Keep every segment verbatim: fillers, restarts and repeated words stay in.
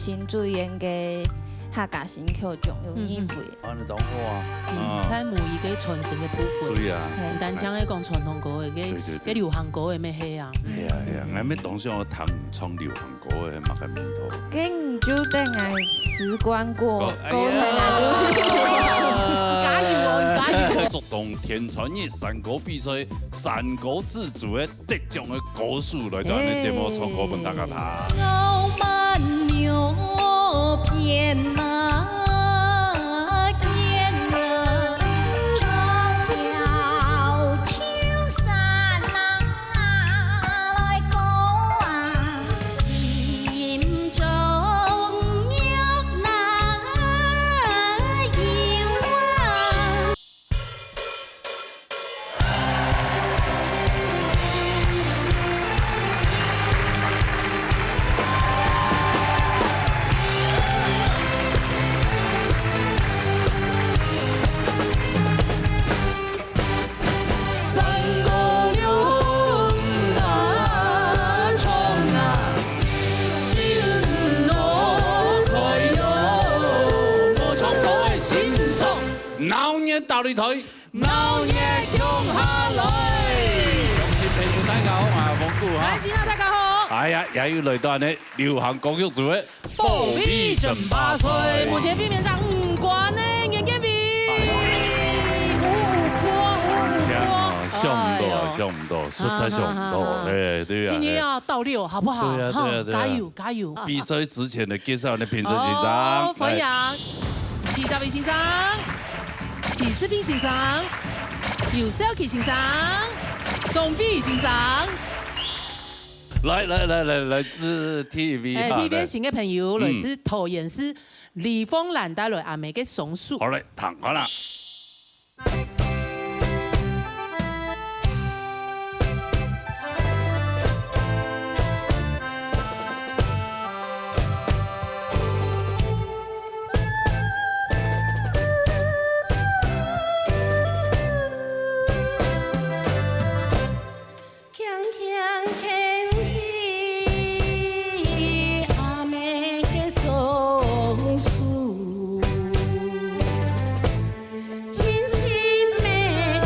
金珠院个客家新曲獎有入圍。嗯，嗯。啊，你當好啊。嗯，啊。在母語个傳承个部分。對啊。嘿。毋單淨係講傳統歌个，个，對，對，對。个流行歌个乜係啊。嗯。係啊，係啊，𠊎乜當想愛聽唱流行歌个，麼个味道？該你就等𠊎時光過，哦，哎呀。過後𠊎就加油哦，加油哦。竹東天穿日山歌比賽，山歌之祖个 得獎个歌手來到𠊎等節目唱歌分大家聽。鬧熱打擂台， 鬧熱共下來！鄉親朋友，大家好，𠊎係黃牯哈。來，先生，大家好。哎呀，也又來到呢流行歌曲組个保密爭霸賽。目前衛冕者毋管呢，袁建斌。哎呀。五五波，五五波。想毋到啊，哎喲。想毋到，實在想毋到，哈哈哈哈。哎，對啊，今天要到六，好不好？對啊，對啊，哈，對啊。加油，加油。比賽之前的介紹呢，評審先生，哦，歡迎。來。徐大偉先生。 徐世平先生、劉少奇先生、鍾飛先生。來，來，來，來，來自TVB哈，哎，TVB來。新个朋友，嗯。來自桃園市李鳳蘭帶來阿姆个松鼠。好嘞，聽看啦。 輕輕牽起阿姆个松樹，輕輕地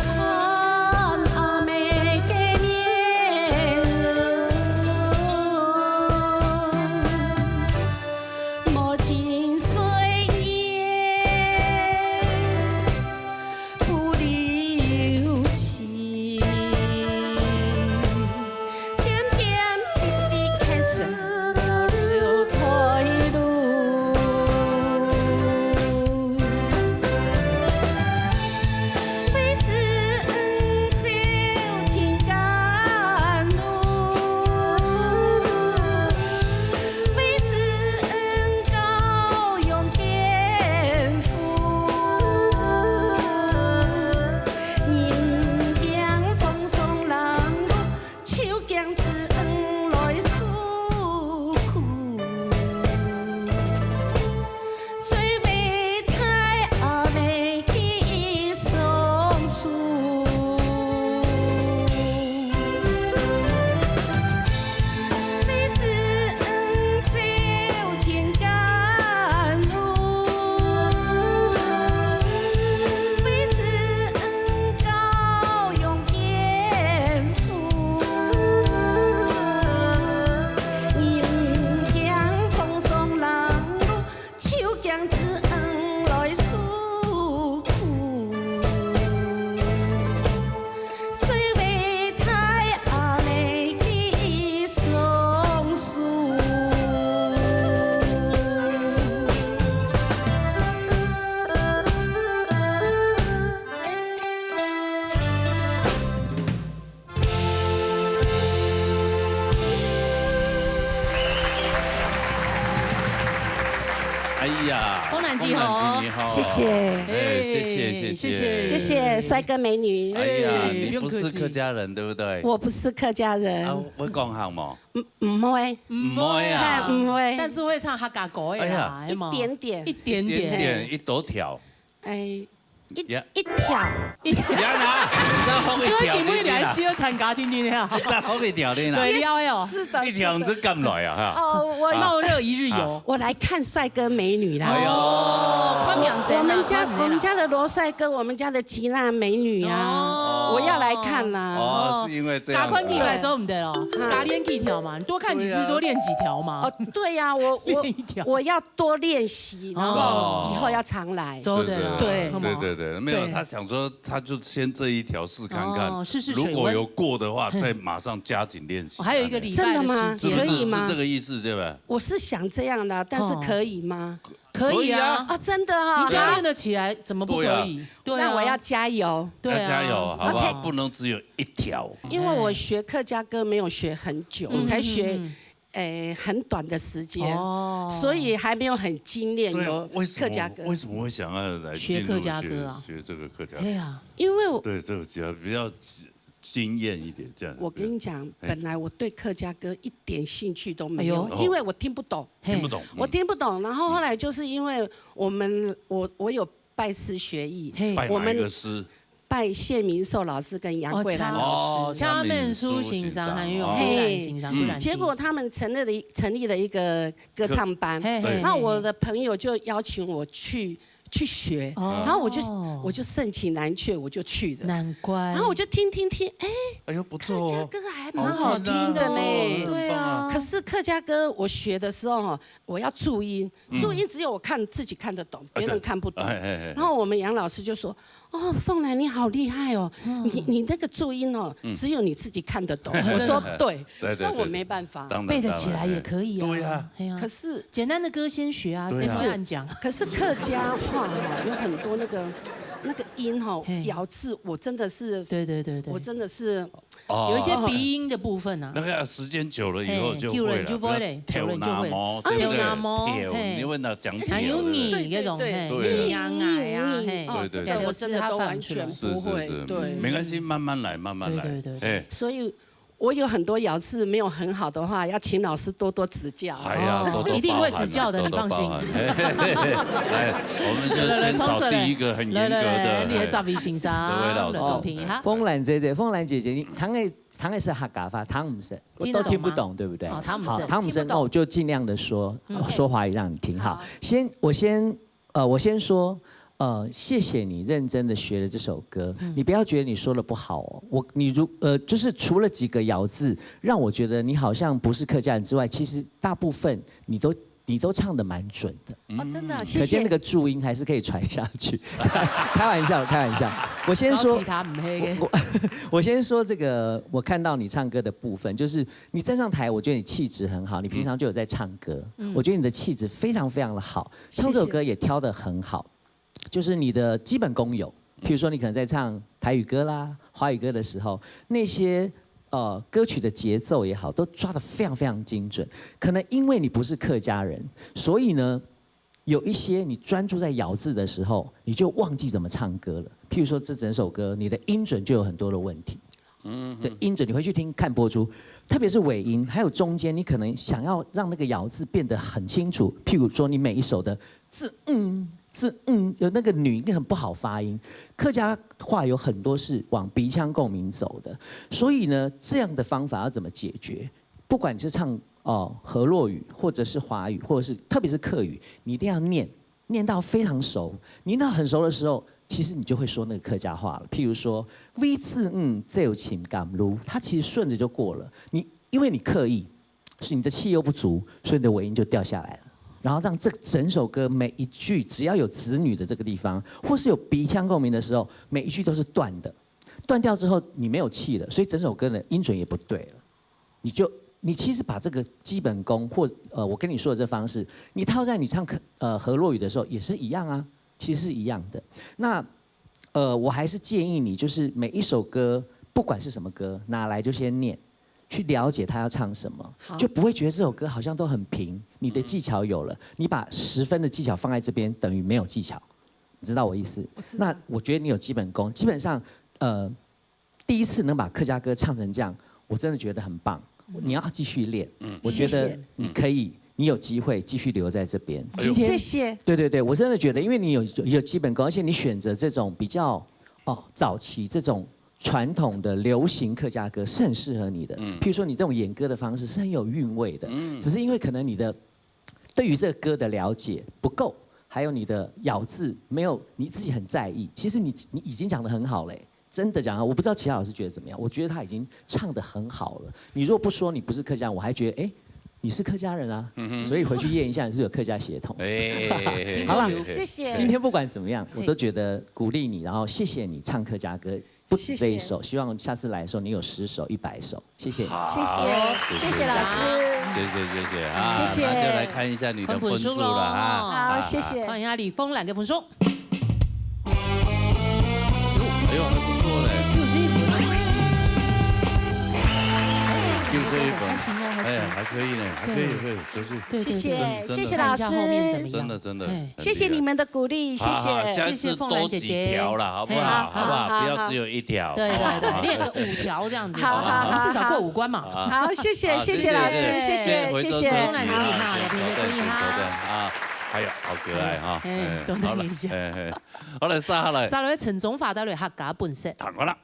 看阿姆个面，無盡歲月 不留情，點點滴滴刻成了了退路。為知恩走盡甘露，為知恩高勇肩 人驚風霜冷露，就驚知恩來訴苦。最偉大阿姆个松樹。 為知恩走盡甘露，為知恩高勇肩負。人驚風霜冷露， 就驚知恩來訴苦。最偉大阿姆个松樹。 哎呀，鳳蘭姐好。鳳蘭姐你好。謝謝。哎，謝謝，謝謝。謝謝。謝謝帥哥美女。哎呀，哎，你不是客家人，不用客氣。對不對？我不是客家人。啊，會講客無？毋，毋會。毋會啊。嘿，毋會。但是會唱客家歌的啦，哎呀。有無？一點點。一點點。一點點，一大條。哎， 一，呀。一條。一條。呀啦，你知道一條，就會因為你還需要才嘎定定的啊。再好个条件啦，对，了的哦。是的，一条你这敢来啊哈？哦，我闹热一日游。我来看帅哥美女啦。哎呦，哦，看明星啊，我们家看明星啊我们家的罗帅哥，我们家的吉娜美女啊，哦我要来看啦。哦，是因为这样子啊。加宽给来之后，我们的哦，加练几条嘛，你多看几次，对啊多练几条嘛哦。，对呀，我我一条我要多练习，然后以后要常来。周的啦，对好吗对对对，没有，对他想说他就先这一条试看看，哦试试水温如果有过的话，再马上加紧练习。我还有一个礼拜真的吗的时间，是不是可以吗是这个意思对吧？我是想这样的，但是可以吗？可以啊，可以啊啊，真的哈。你只要练得起来，怎么不可以？对啊，那我要加油，对啊，要加油，好不好？ OK 不能只有一条。因为我学客家歌没有学很久，嗯我才学嗯嗯诶很短的时间，哦所以还没有很精炼对啊有，为什客家歌么。为什么会想要来学进入客家歌啊学学这个客家？哎呀，因为我对，这个比较比较惊艳一点，这样。我跟你讲，哎本来我对客家歌一点兴趣都没有，哎呦因为我听不懂，嘿听不懂，我听不懂。然后后来就是因为我们我我有拜师学艺，嘿拜哪一我们个师？拜谢明寿老师跟杨桂兰老师。哦，家门书欣赏还有哦桂兰欣赏，嘿桂兰欣结果他们成立了一成立了一个歌唱班，嘿嘿那我的朋友就邀请我去去学，哦然后我就我就盛情难却，我就去了。难怪，然后我就听听听，哎，哎呦，不错哦，客家歌还蛮好听的呢。好听啊对啊，可是客家歌我学的时候哈，我要注音，注音只有我看自己看得懂，别人看不懂。哎哎哎然后我们杨老师就说：“哦，凤兰你好厉害哦，你你那个注音哦，只有你自己看得懂。”我说：“对。”对对对那我没办法。当然背得起来也可以啊，对呀哎呀可，是简单的歌先学啊，对啊谁不会按讲？可是客家话哈，有很多那个那个音哈嘿咬字，我真的是，对对对对，我真的是哦有一些鼻音的部分啊那，个时间久了以后嘿就会了，久了就会嘞，比如久了就会跳那毛，哎对不对？跳那毛跳，嘿你问到讲跳还有你的，对那种嘿，对对你呀哎呀嘿，哦，对对这个我真的都完全是不会是是，。对，没关系，慢慢来，慢慢来。对对对对哎，所以我有很多咬字没有很好的话，要请老师多多指教。哎呀，哦多多一定会包涵指教的多多你放心包涵哎，来，我们就先找第一个很严格的。来来来，你也哎照鼻心上，啊这位老师公平哈。凤兰姐姐，凤兰姐姐，你谈的谈的是客家话，听不懂，我听得懂吗都听不懂，对不对？哦听不懂好，听不懂，听不懂那我就尽量的说嗯说华语让你听哈好。先，我先呃，我先说，呃，谢谢你认真的学了这首歌。你不要觉得你说的不好哦。我你如呃，就是除了几个咬字，让我觉得你好像不是客家人之外，其实大部分你都你都唱的蛮准的。哦，真的，谢谢可见那。个注音还是可以传下去。开玩笑，开玩笑。我先说高，皮他唔黑我我我先说这个，我看到你唱歌的部分，就是你站上台，我觉得你气质很好，你平常就有在唱歌，我觉得你的气质非常非常的好，谢谢挑这首歌也挑得很好，就是你的基本功有，譬如说你可能在唱台语歌啦、华语歌的时候，那些呃歌曲的节奏也好，都抓得非常非常精准。可能因为你不是客家人，所以呢，有一些你专注在咬字的时候，你就忘记怎么唱歌了。譬如说，这整首歌你的音准就有很多的问题。嗯，对，音准你回去听看播出，特别是尾音，还有中间，你可能想要让那个咬字变得很清楚。譬如说，你每一首的字嗯字嗯，有那个女音很不好发音。客家话有很多是往鼻腔共鸣走的，所以呢，这样的方法要怎么解决？不管你是唱哦河洛语或者是华语，或者是特别是客语，你一定要念，念到非常熟。你念到很熟的时候，其实你就会说那个客家话了。譬如说，V字嗯，这有情感路，它其实顺着就过了。你因为你刻意，是你的气又不足，所以你的尾音就掉下来了。然后让这整首歌每一句只要有子女的这个地方，或是有鼻腔共鸣的时候，每一句都是断的。断掉之后，你没有气了，所以整首歌的音准也不对了。你就你其实把这个基本功，或呃我跟你说的这方式，你套在你唱客呃河洛语的时候也是一样啊，其实是一样的。那呃我还是建议你，就是每一首歌，不管是什么歌，拿来就先念，去了解他要唱什么，好就不会觉得这首歌好像都很平。你的技巧有了，你把十分的技巧放在这边，等于没有技巧，你知道我意思？我知道那我觉得你有基本功，基本上呃第一次能把客家歌唱成这样，我真的觉得很棒。你要继续练，我觉得谢谢你可以，你有机会继续留在这边。今天谢谢。对对对，我真的觉得，因为你有有有基本功，而且你选择这种比较哦早期这种传统的流行客家歌是很适合你的。譬如说你这种演歌的方式是很有韵味的，只是因为可能你的对于这个歌的了解不够，还有你的咬字没有你自己很在意。其实你你已经讲得很好嘞，真的讲啊，我不知道其他老师觉得怎么样，我觉得他已经唱得很好了。你如果不说你不是客家人，我还觉得哎，你是客家人啊，所以回去验一下你是不是有客家血统。哎，好了，谢谢。今天不管怎么样，我都觉得鼓励你，然后谢谢你唱客家歌，不止这一首，希望下次来的时候你有十首、一百首，谢谢。谢谢，谢谢老师。谢谢谢谢啊，谢谢那就来看一下你的分数了啊。好，谢谢。看一下李峰兰个分数。哎呦，还不错嘞，六十一分。六十一分，还行哦，还行。哎，还可以呢，还可以，可以，就是对谢谢，真的谢谢老师。看一下后面怎么样真的真的哎，很谢谢厉害你们的鼓励，谢好好，谢，下次谢谢凤兰姐多几条姐。啦，好不哎好？好不好？好好不要只有一条。对对对，好列个五条这样子，好好好至少过五关嘛。好，谢谢，谢谢老师，谢谢，谢谢。当然自己看，两边的注意哈。啊，还有好可爱哈，哎，多等一下。哎，好来，下来，下来陈忠发帶來客家本色。躺好了。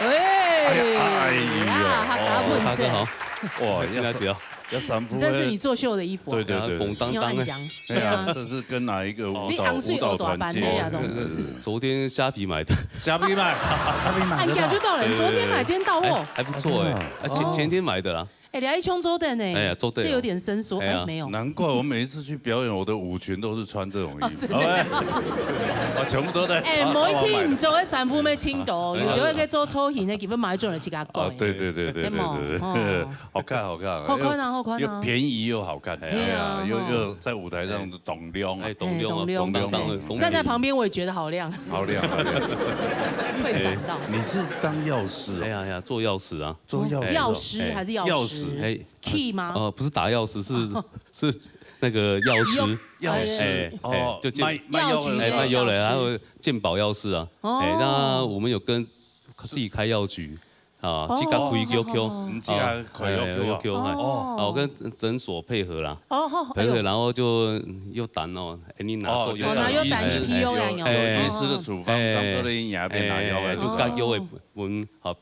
哎哎呀呀，他打本色大哥。好，哇，今天主要，要三副，这是你作秀的衣服啊。对对对，红当当的，你要很讲。哎呀，这是跟哪一个舞蹈你行水舞蹈有大团借的？班的那种。昨天虾皮买的，虾皮买，虾皮买哎，你得到感觉到了，你昨天买，今天到哎货。还不错哎，啊前前天买的啦，哎，你还穿周等呢？哎呀周等哦这有点生疏。哎呀哎，没有。难怪我每一次去表演，我的舞裙都是穿这种衣服，哦真的啊，全部都在。哎，啊某一我买天你就会三副没清头，你就会给周抽型的，给分买转了去给他啊，对对对对对对对，哦好看好看，好看啊好看啊又便宜又好看，哎呀哎呀，又哦又在舞台上懂亮啊哎，懂亮啊，哎懂亮懂当当的，懂站在旁边我也觉得好亮，好亮好亮。会闪到。你是当药师哦，哎呀哎呀，做药师啊，做药师哦，药师还是药师哎， key 吗？呃，不是打药师，是是那个药师，药师哎哦哎，就健卖卖药的药局的哎卖药的，药师还有健保药师啊，哦哎，那我们有跟自己开药局啊，哦自家开药局，哦你自家开药局啊哎药局哎，哦啊，我跟诊所配合啦，哦，哎呦配合，然后就又谈哦，哎，你拿哦，够就哦那又打医师一批药啊有有医师的处方，哎当做你也变拿药来哎，就拿干药的，我们好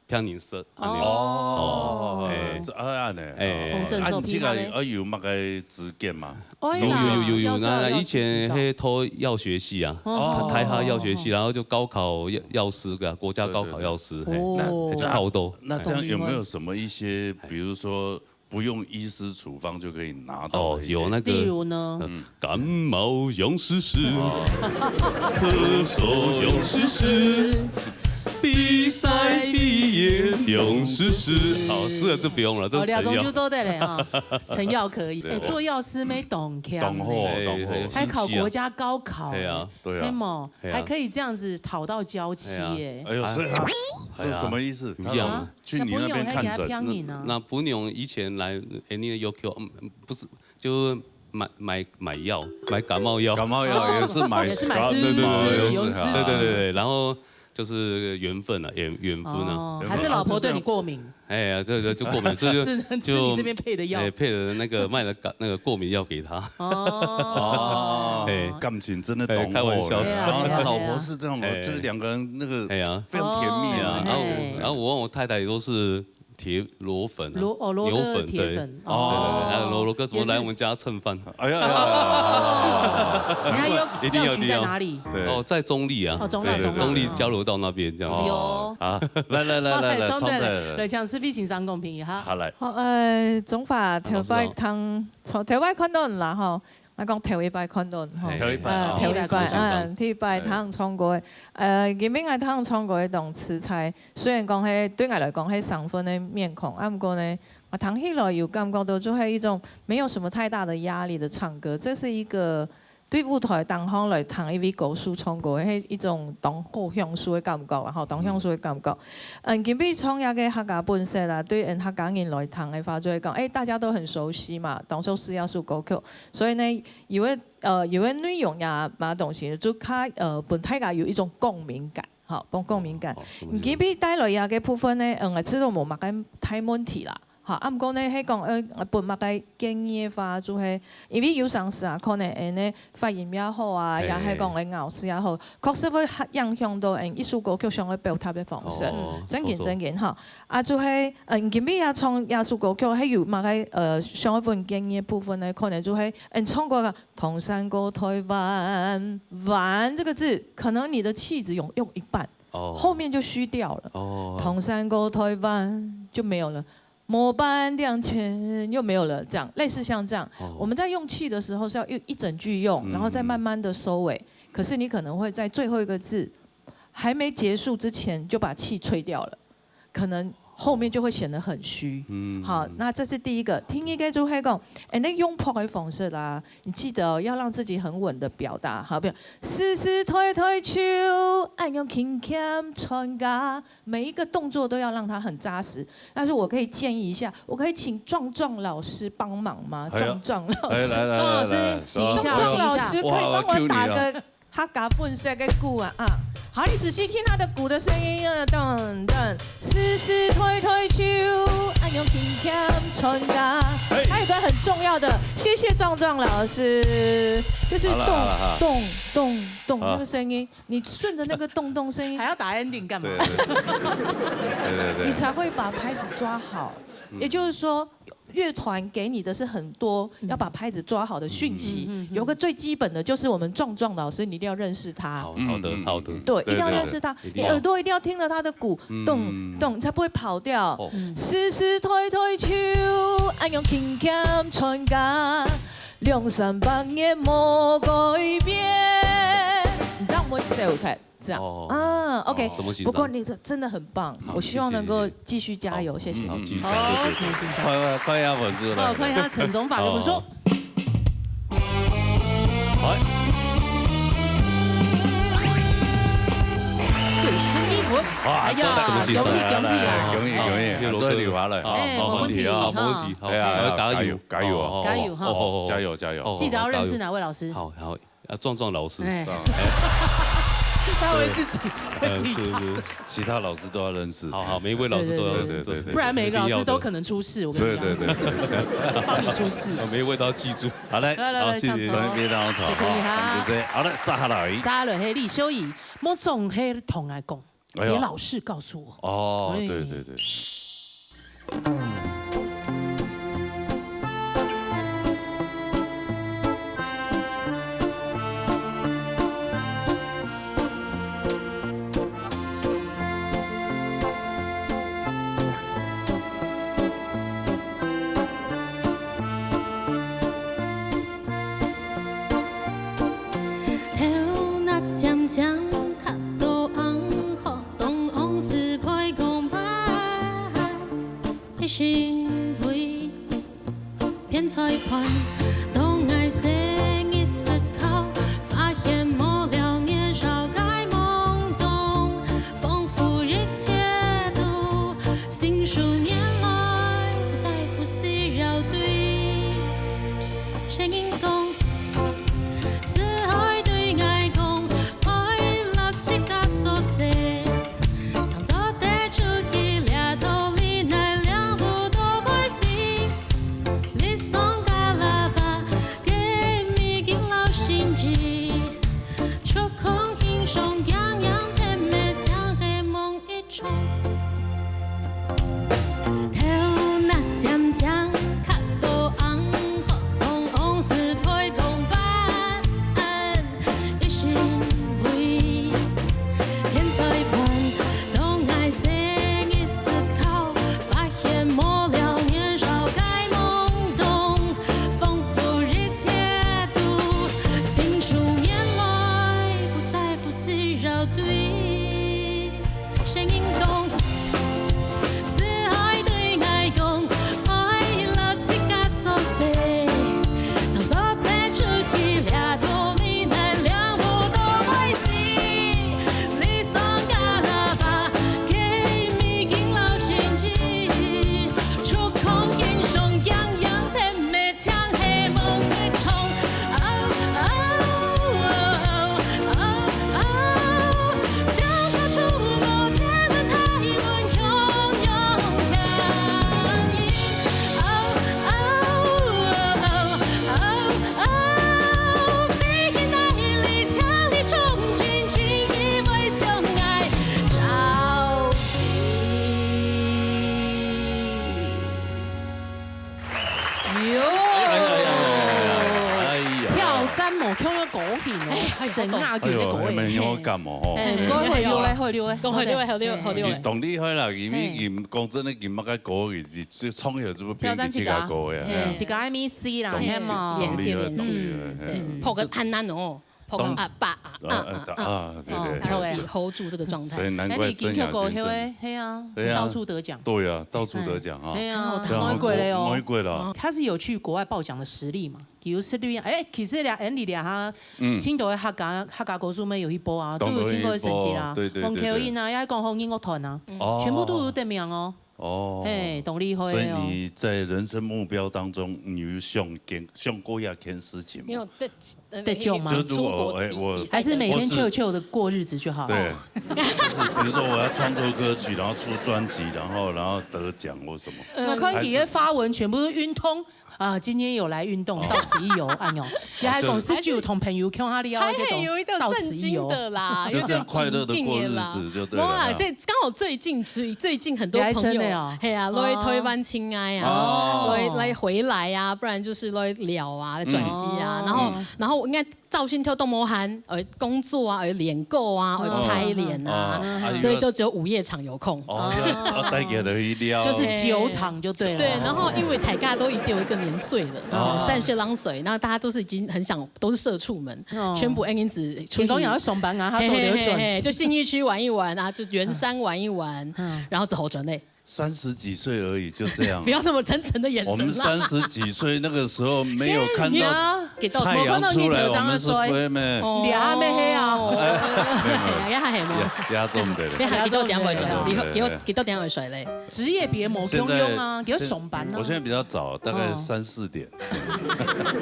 骗你色，哦哦，这啊按呢，哎红诊所啊你自批发嘞家有有那个资格吗？哎有有有有有，药师那以药师执照前黑偷药学系啊，哦台台哈药学系，然后就高考药药师个国家高考药师，嘿，哦就考到。那这样有没有什么一些，比如说不用医师处方就可以拿到哦，的一些有那个例如呢？感冒用试试，咳嗽用试试，鼻塞鼻炎不用试试。好，这个就不用了，这哦，是陈耀。廖宗就做得了哈，陈耀可以。对。哎，做药师没懂强呢，当好，哎，当好。哎，还考国家高考，对啊。对啊。哎么，对啊。还可以这样子讨到娇妻耶。哎呦，所以他是什么意思？他老婆去你那边看诊，那不用还给他骗你呢？那不用以前来，哎，你有给我，嗯，不是，就买买买药，买感冒药。感冒药也是买，也是买感冒药，是，是，有是，对对对对，然后就是缘分啊，缘缘分啊。哦，还是老婆对你过敏？哎呀，这个就过敏，所以就只能吃你这边配的药。就，哎，配的那个卖的感那个过敏药给他。哦，哦，哎，感情真的懂我了。哎，开玩笑的。然后他老婆是这样，哎，就是两个人那个，哎呀，非常甜蜜啊。哦，然后我，哎，然后我跟我太太都是铁螺粉啊，螺，哦，螺哥的铁粉，牛粉，对。哦。对对对，还有螺，螺哥怎么来我们家蹭饭？哎呀呀，你还有一定要，药局在哪里？一定要。对。哦，在中立啊。哦，中立，对对，中立。中立交流道那边这样子。有。啊，来来来来来，来，来，来，来，来，像是飞行商公平哈。好，来。好，呃，宗华，头擺聽，頭擺看到你啦吼， 𠊎講頭一擺看到吼，嘿，頭一擺，呃，哦，頭一擺，先生。嗯，頭一擺聽唱歌个，呃，因為𠊎聽唱歌个當自在，雖然講係對𠊎來講係生份个面孔，啊，毋過呢，𠊎聽起來有感覺到就係一種沒有什麼太大的壓力的唱歌，這是一個對舞台當中來聽一位歌手唱歌，係一種當好享受个感覺啦，吼，當享受个感覺。嗯，今晡日唱這個客家本色啦，對𠊎客家人來聽个話，就會講，哎，大家都很熟悉嘛，當熟悉這首歌曲，所以呢， 有个，呃，有个內容呀，麼東西，就較，呃，分大家有一種共鳴感，吼，分共鳴感。哦，哦，什麼意思？你今晡日帶來呀个部分呢，嗯，𠊎知道無麼个大問題啦，吼，啊，毋過呢，係講，呃，分麼个建議个話，就係，因為有當時啊，可能，呃，呢，發音也好啊，嘿。也係講，呃，咬字也好，確實會影響到，呃，一首歌曲想要表達个方式。哦，正經，著，著。正經，吼。啊，就係，呃，你今晡日啊，唱這首歌曲，係有麼个，呃，想要分建議个部分呢，可能就係，呃，唱歌个 唐山過臺灣，灣這個字，可能你的氣只用，用一半，哦。後面就虛掉了。哦。唐山過臺灣就沒有了，無半點錢又沒有了，這樣，類似像這樣。哦。我們在用氣的時候是要用一整句用，嗯。然後再慢慢地收尾。可是你可能會在最後一個字還沒結束之前就把氣吹掉了。 可能後面就會顯得很虛。嗯。好，那這是第一個。第二個就係講，哎，你用拍个方式啦，你記得哦，要讓自己很穩的表達。好，比如，時時代代唱，恁樣輕輕傳家，每一個動作都要讓它很扎實。但是我可以建議一下，我可以請壯壯老師幫忙嗎？哎呀。壯壯老師。哎，來，來，壯老師，來，來，醒一下，好。壯壯老師可以幫我打個 客家本色个鼓啊，啊。好，你仔細聽他的鼓的聲音啊，噔噔，時時代代唱，恁樣輕輕傳家。嘿。還有一個很重要的，謝謝壯壯老師，就是咚，好了，好了，好了。咚咚咚，好。那個聲音，你順著那個咚咚聲音，還要打 ending 幹嘛？對，對，對。對，對，對。你才會把拍子抓好。嗯。也就是說， 樂團給你的是很多，嗯。要把拍子抓好的訊息。嗯，嗯，嗯，嗯。有個最基本的，就是我們壯壯老師，你一定要認識他。好，好的，嗯，嗯，好的。嗯。對，對，一定要認識他，對，對。一定要。你耳朵一定要聽著他的鼓，嗯。咚，咚，才不會跑調。哦。嗯。時時代代唱，恁樣輕輕傳家，兩三百年無改變。你知道我們走台 這樣。哦。啊，OK。哦。什麼形狀？不過你這真的很棒，好，我希望能夠繼續加油，謝謝，謝謝。謝謝。好，繼續加油，好，對，對，對。什麼形狀？快，快，快呀，粉絲來。好，看一下陳宗華的粉絲。哦。來。有聲音粉。哇，哎呀，做得。什麼形狀？恭喜，恭喜啊！來，來，來，恭喜，恭喜，好。做得留下來。好，哎，好，沒問題，好，沒問題，好。好。哎呀，哎呀，我要加油。加油，加油哦。哦，加油哈。哦，哦，哦。加油，加油。哦，記得要認識哪位老師？好，好。 啊，壯壯老師。哎。哎。他會自己，對。會自己打字。嗯，是，是。其他老師都要認識。好，好，每一位老師都要認識，對，對，對，對。對，對，對。不然每一個老師都可能出事，我跟你講。對，對，對，對。幫你出事。啊，每一位都要記住。好，來。來，來，來，好，謝謝。唱，唱。準備當好，好，可以哈。我們就這，好了，接下來。接下來，嘿，李秀儀，莫總係同𠊎講。 哎呀。別老師告訴我。哦，哎。對，對，對。頭那尖尖，殼肚紅，學當往事背講歹。心为偏裁判，当爱生日思考，发现无聊年少该懵懂，丰富一切都信手拈来，不在乎需要对谁人讲。 是爱对爱讲，爱了自家所说。常做得出去了，道理难了不多会心。理想个喇叭，给你敬老心机，触碰英雄，样样甜美，像黑梦一 头那尖尖，卡到红，活动红是配公办，一心为天才盘，当爱生日思考，发现无聊年少该懵懂，丰富一切都信手拈来，不在乎需要对。 声音讲，是爱对爱讲，爱了自家所说。常做得出去了，道理难了不多会心。理想个喇叭，给你敬老心机，触碰英雄，样样甜美。 像黑梦一场。哦，哦，哦，哦，像那触摸天的太阳，永远相依。哦，哦，哦，哦，哦，飞行大海里，将你冲进，紧依偎相爱，着迷。 哟，哎呀呀呀呀呀，哎呀。跳針無，像个歌星哦，哎，哎，整下去个歌星。哎喲，還蠻有感哦，吼。哎，歌會溜嘞，會溜嘞，歌會溜嘞，會溜嘞，會溜嘞。佢當厲害啦，佢，佢講真个，佢麼个歌，佢就唱起來就變成自家歌个，哎，哎，自家个MC啦，當，係嘛？當厲害，當厲害，哎。嗯，哎。破个很難哦。 捧啊，把啊，啊，啊，啊，啊，對，對，對。然後自己hold住這個狀態。所以難怪曾雅君真的，哎，你金曲歌后，嘿啊，對啊，到處得獎。對啊，到處得獎啊。哎呀，對啊，他很會過了哦。很會過了。他是有去國外報獎的實力嘛？比如是綠葉，哎，其實咧，Andy咧，哈，嗯。青島的客家，客家歌手們有一波啊，當然都有青島的成績啦，有一波，對，對，對，對。黃巧音啊，也講好音樂團啊，哦。全部都有得名哦。 哦。嘿，當厲害哦。所以你在人生目標當中，你有想過，想過這件事情嗎？沒有，得，呃，得獎嗎？就如果，出國比，哎，我，比賽得獎。還是每天chill chill的過日子就好？對。哦。就是比如說我要創作歌曲，然後出專輯，然後，然後得獎或什麼。我看你的發文全部都運動， 啊，今天有來運動，到此一遊，哎喲，也還講十九同朋友共下聊，還有一個正經的啦，這種快樂的過日子就對了。有一個正經的啦。沒有啦，這剛好最近，最，最近很多朋友，你還真的哦。嘿啊，來台灣親愛啊，哦。來，來回來啊，不然就是來尞啊，來轉機啊，嗯。然後，嗯。然後我應該 造型跳動模範，呃，工作啊，呃，練歌啊，呃，哦。拍臉啊，哦，啊，所以都只有午夜場有空。哦，要，要帶給他去尞。就是酒場就對了。對，然後因為大家都一定有一個年歲了，哦。三十郎歲，然後大家都是已經很想，都是社畜們，哦。全部恁樣子出去。天公也要上班啊，他走流轉。嘿，嘿，嘿，嘿，就信義區玩一玩啊，就圓山玩一玩，嗯。然後之後轉來。 三十幾歲而已，就這樣。不要那麼真誠的眼神啦。我們三十幾歲那個時候沒有看到太陽出來，我們是妹妹。哦。你還沒黑啊？哎，沒有，沒有。也還黑嗎？也，也做不得了。你還幾多點會轉？你幾多，幾多點會睡咧？職業別無共樣啊，現在，幾多上班啊？我現在比較早，大概三四點。哦。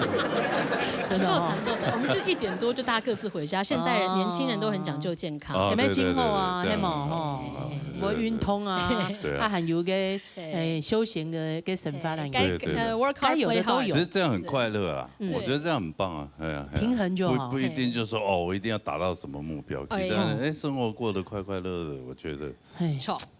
真的哦。夠慘，夠慘。我們就一點多就大家各自回家。現在人，哦。年輕人都很講究健康。哦，有沒有清貨啊？對，對，對，對，這樣。嘿嘛，吼。哦，哦，哦。有運動啊，對啊。啊，還有個 哎，休閒的，跟生活的。哎，該，對，對，對。呃，work hard，play hard。該有的都有。其實這樣很快樂啊，嗯。我覺得這樣很棒啊，哎呀，哎呀。平衡就好。不，不一定就說，哦，我一定要達到什麼目標。哎。其實，哎，生活過得快快樂樂，我覺得，嘿。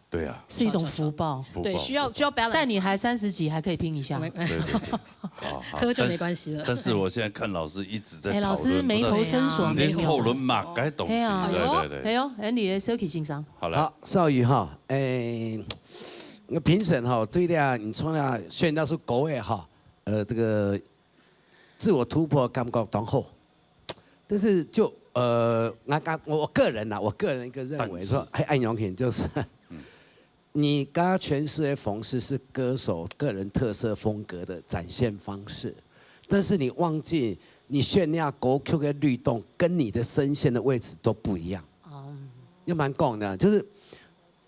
對啊。是一種福報。福報，對，需要，福報。需要balance。但你還三十幾，還可以拼一下。沒，沒。對，對，對。好，好，喝就沒關係了。但是，但是我現在看老師一直在討論，哎，老師眉頭深鎖，不知道你在討論麼个東西，哎呀，對，對，對。哎呦，哎，你的小氣先生。好，來。好，少宇哈， 誒，評審哈，對了，你從那選到是國外哈，呃，這個自我突破感覺當好。但是就，呃，我，我，我個人啦，我個人一個認為說，但是，嘿，恁樣形就是，嗯。你剛剛詮釋的方式是歌手個人特色風格的展現方式，但是你忘記你選那歌曲的律動跟你的聲線的位置都不一樣。哦，要蠻講的，就是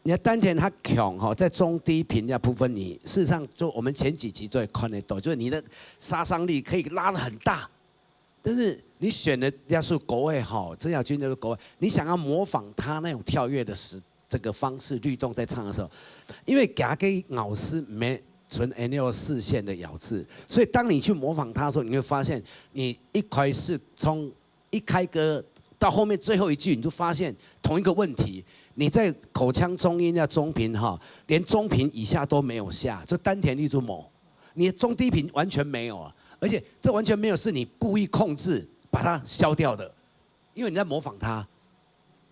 你的丹田它強哈，在中低頻那部分，你事實上就我們前幾集都有看得到，就是你的殺傷力可以拉得很大，但是你選的那首歌也好，曾小君那首歌，你想要模仿他那种跳跃的时这个方式律动在唱的时候，因为佢个咬字没存 N L 四线的咬字，所以当你去模仿他的时候，你会发现你一开始从一开歌到后面最后一句，你就发现同一个问题，你在口腔中音啊中频哈，连中频以下都没有下，就丹田一直某，你的中低频完全没有啊，而且这完全没有是你故意控制把它消掉的，因为你在模仿它，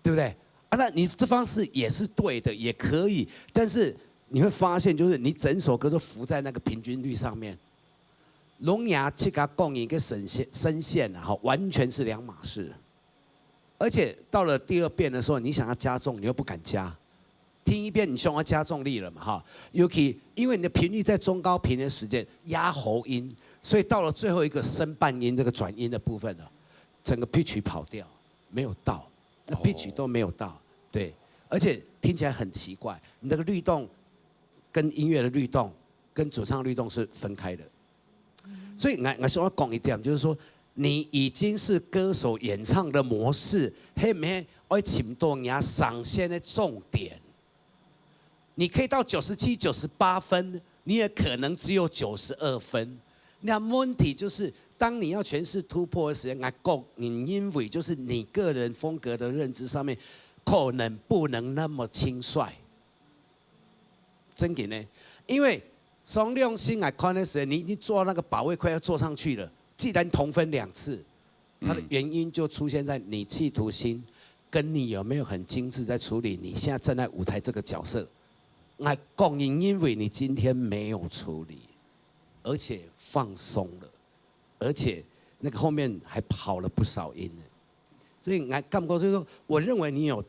对不对？啊，那你这方式也是对的，也可以，但是你会发现，就是你整首歌都浮在那个平均律上面。聋哑去给他共一个声线，声线啊，哈，完全是两码事。而且到了第二遍的时候，你想要加重，你又不敢加。听一遍，你想要加重力了嘛，哈。尤其因为你的频率在中高频的时间压喉音，所以到了最后一个升半音这个转音的部分呢，整个 pitch 跑掉，没有到，那 pitch 都没有到，对，而且听起来很奇怪，你那个律动跟音乐的律动跟主唱律动是分开的。所以，我，我想要讲一点，就是说，你已经是歌手演唱的模式，係毋係愛尋到你上線的重点？你可以到九十七、九十八分，你也可能只有九十二分。那问题就是，当你要诠释突破的时间，我个人认为，就是你个人风格的认知上面，可能不能那么轻率。 真个呢，因为从量心来看的时候，你已经做到那个把位快要坐上去了，既然同分两次，它的原因就出现在你企图心，跟你有没有很精致在处理你现在站在舞台这个角色。我个人认为你今天没有处理，而且放松了，而且那个后面还跑了不少音呢。所以我感觉就是说，我认为你有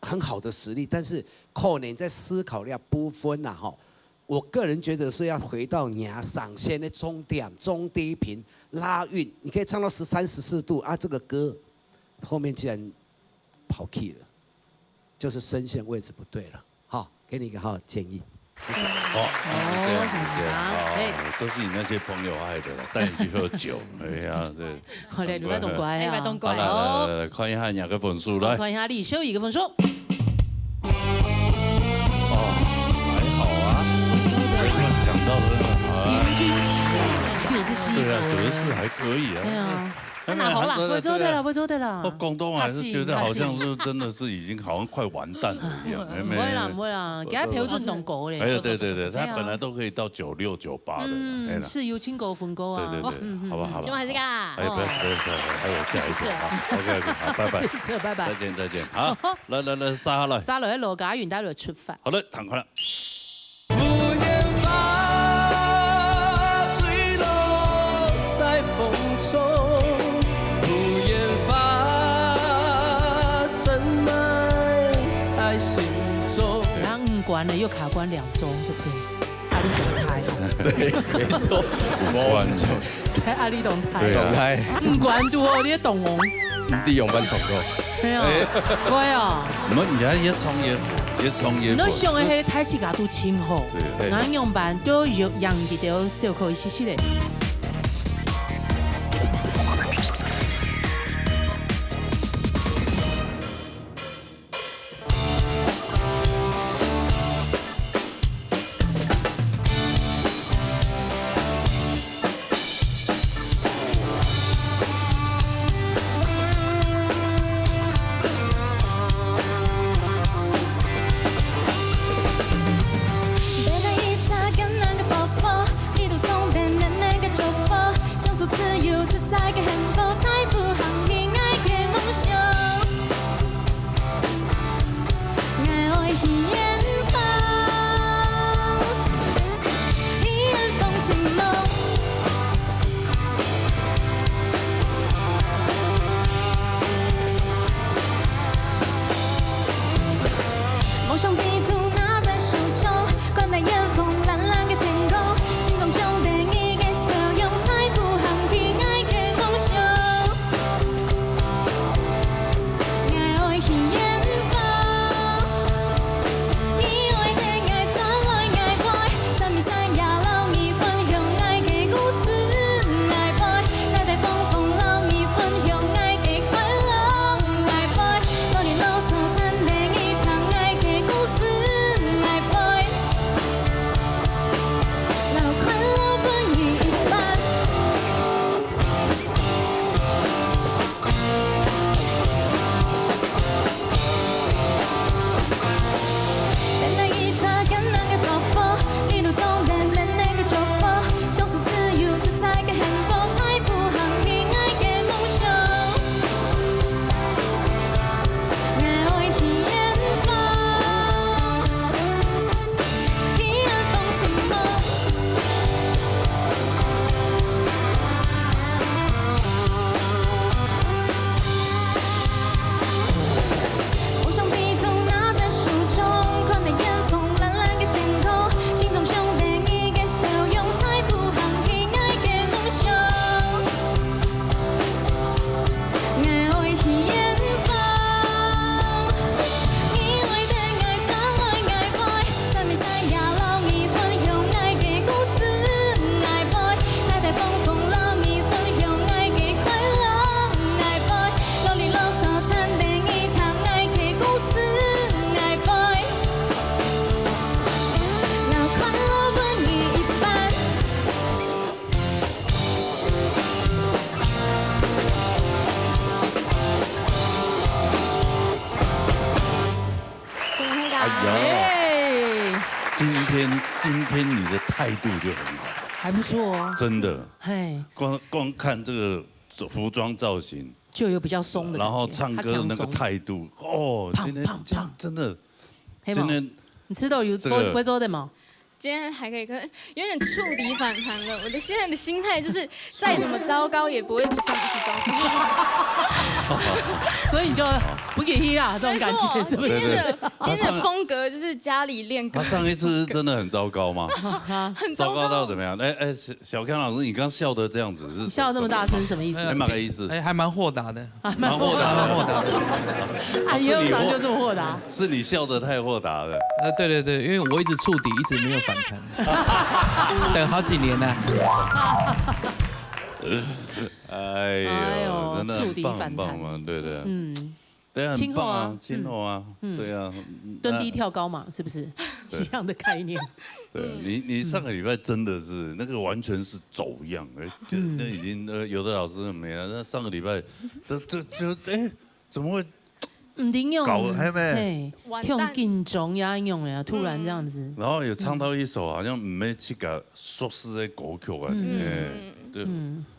很好的实力，但是可能在思考那部分呐，哈，我个人觉得是要回到你啊上线的终点、中低频拉韵，你可以唱到十三、十四度啊，这个歌后面竟然跑key了，就是声线位置不对了，哈，给你一个好的建议。 哦，是这样子，这样，哦，都是你那些朋友害的啦，带你去喝酒，哎呀，对。好嘞，你们懂乖啊，你们懂乖好，来来来来，看一下你个分数，来，看一下李秀仪个分数。哦，还好啊，讲到了，平均值啊，九十七分，对啊，九十四还可以啊，对啊，那那好啦，不错的了，不错的了，广东话还是觉得好像是真的是已经好像快完蛋了一样，不会啦，不会啦，给他标准弄够嘞，哎，对对对，他本来都可以到九六九八的，嗯，是有请过分过啊，对对对，好吧好吧，今晚还是个，哎，不要不要不要，还有下一个，好，OK OK，好，拜拜，拜拜，再见再见，好，来来来，杀下来，杀了罗家云带了出发，好了，赶快了。 无言花坠落在风中，无言花深埋在心中。然后五关了又卡关两周，对不对？压力很大哦。对，没错，五关，太压力动态，对啊动态，五关都哦，你也懂哦。你得用班唱歌。没有，不会哦。我们也也创业，也创业，你想的黑台起角度清吼，对俺用班都有养一点小可一些些嘞。今天今天你的态度就很好，还不错哦。真的，嘿，光光看这个服装造型，就有比较松的感觉。然后唱歌的那个他强松，态度，哦，胖今天胖胖真的黑毛今天你吃豆油这个不会做的吗？今天还可以，可是有点触底反弹了。我的现在的心态就是，再怎么糟糕也不会比上一次糟糕。所以你就不给力啦，这种感觉是不是？今天的对对今天的风格就是家里练歌他，上一次真的很糟糕吗？很糟糕到怎么样？哎哎，小小康老师，你刚笑得这样子是你笑得这么大声什么意思？哎，马个意思？哎，还蛮豁达的，蛮豁达的。蛮豁达的。啊，你又早就这么豁达。是你笑得太豁达了。呃，对对对，因为我一直触底，一直没有反弹，等好几年了。哎呦，哎呦真的很棒触底反弹很棒嘛，对对，嗯，对啊，很今后啊棒啊，今后啊，对啊，蹲低跳高嘛，是不是？一样的概念。对你，你上个礼拜真的是那个完全是走样，哎，就那已经呃，有的老师没了。那上个礼拜，这这就哎，怎么会？唔定用搞还没嘿，完蛋跳紧张呀，用了，突然这样子。然后有唱到一首好像没去个说是的歌曲啊，哎，对，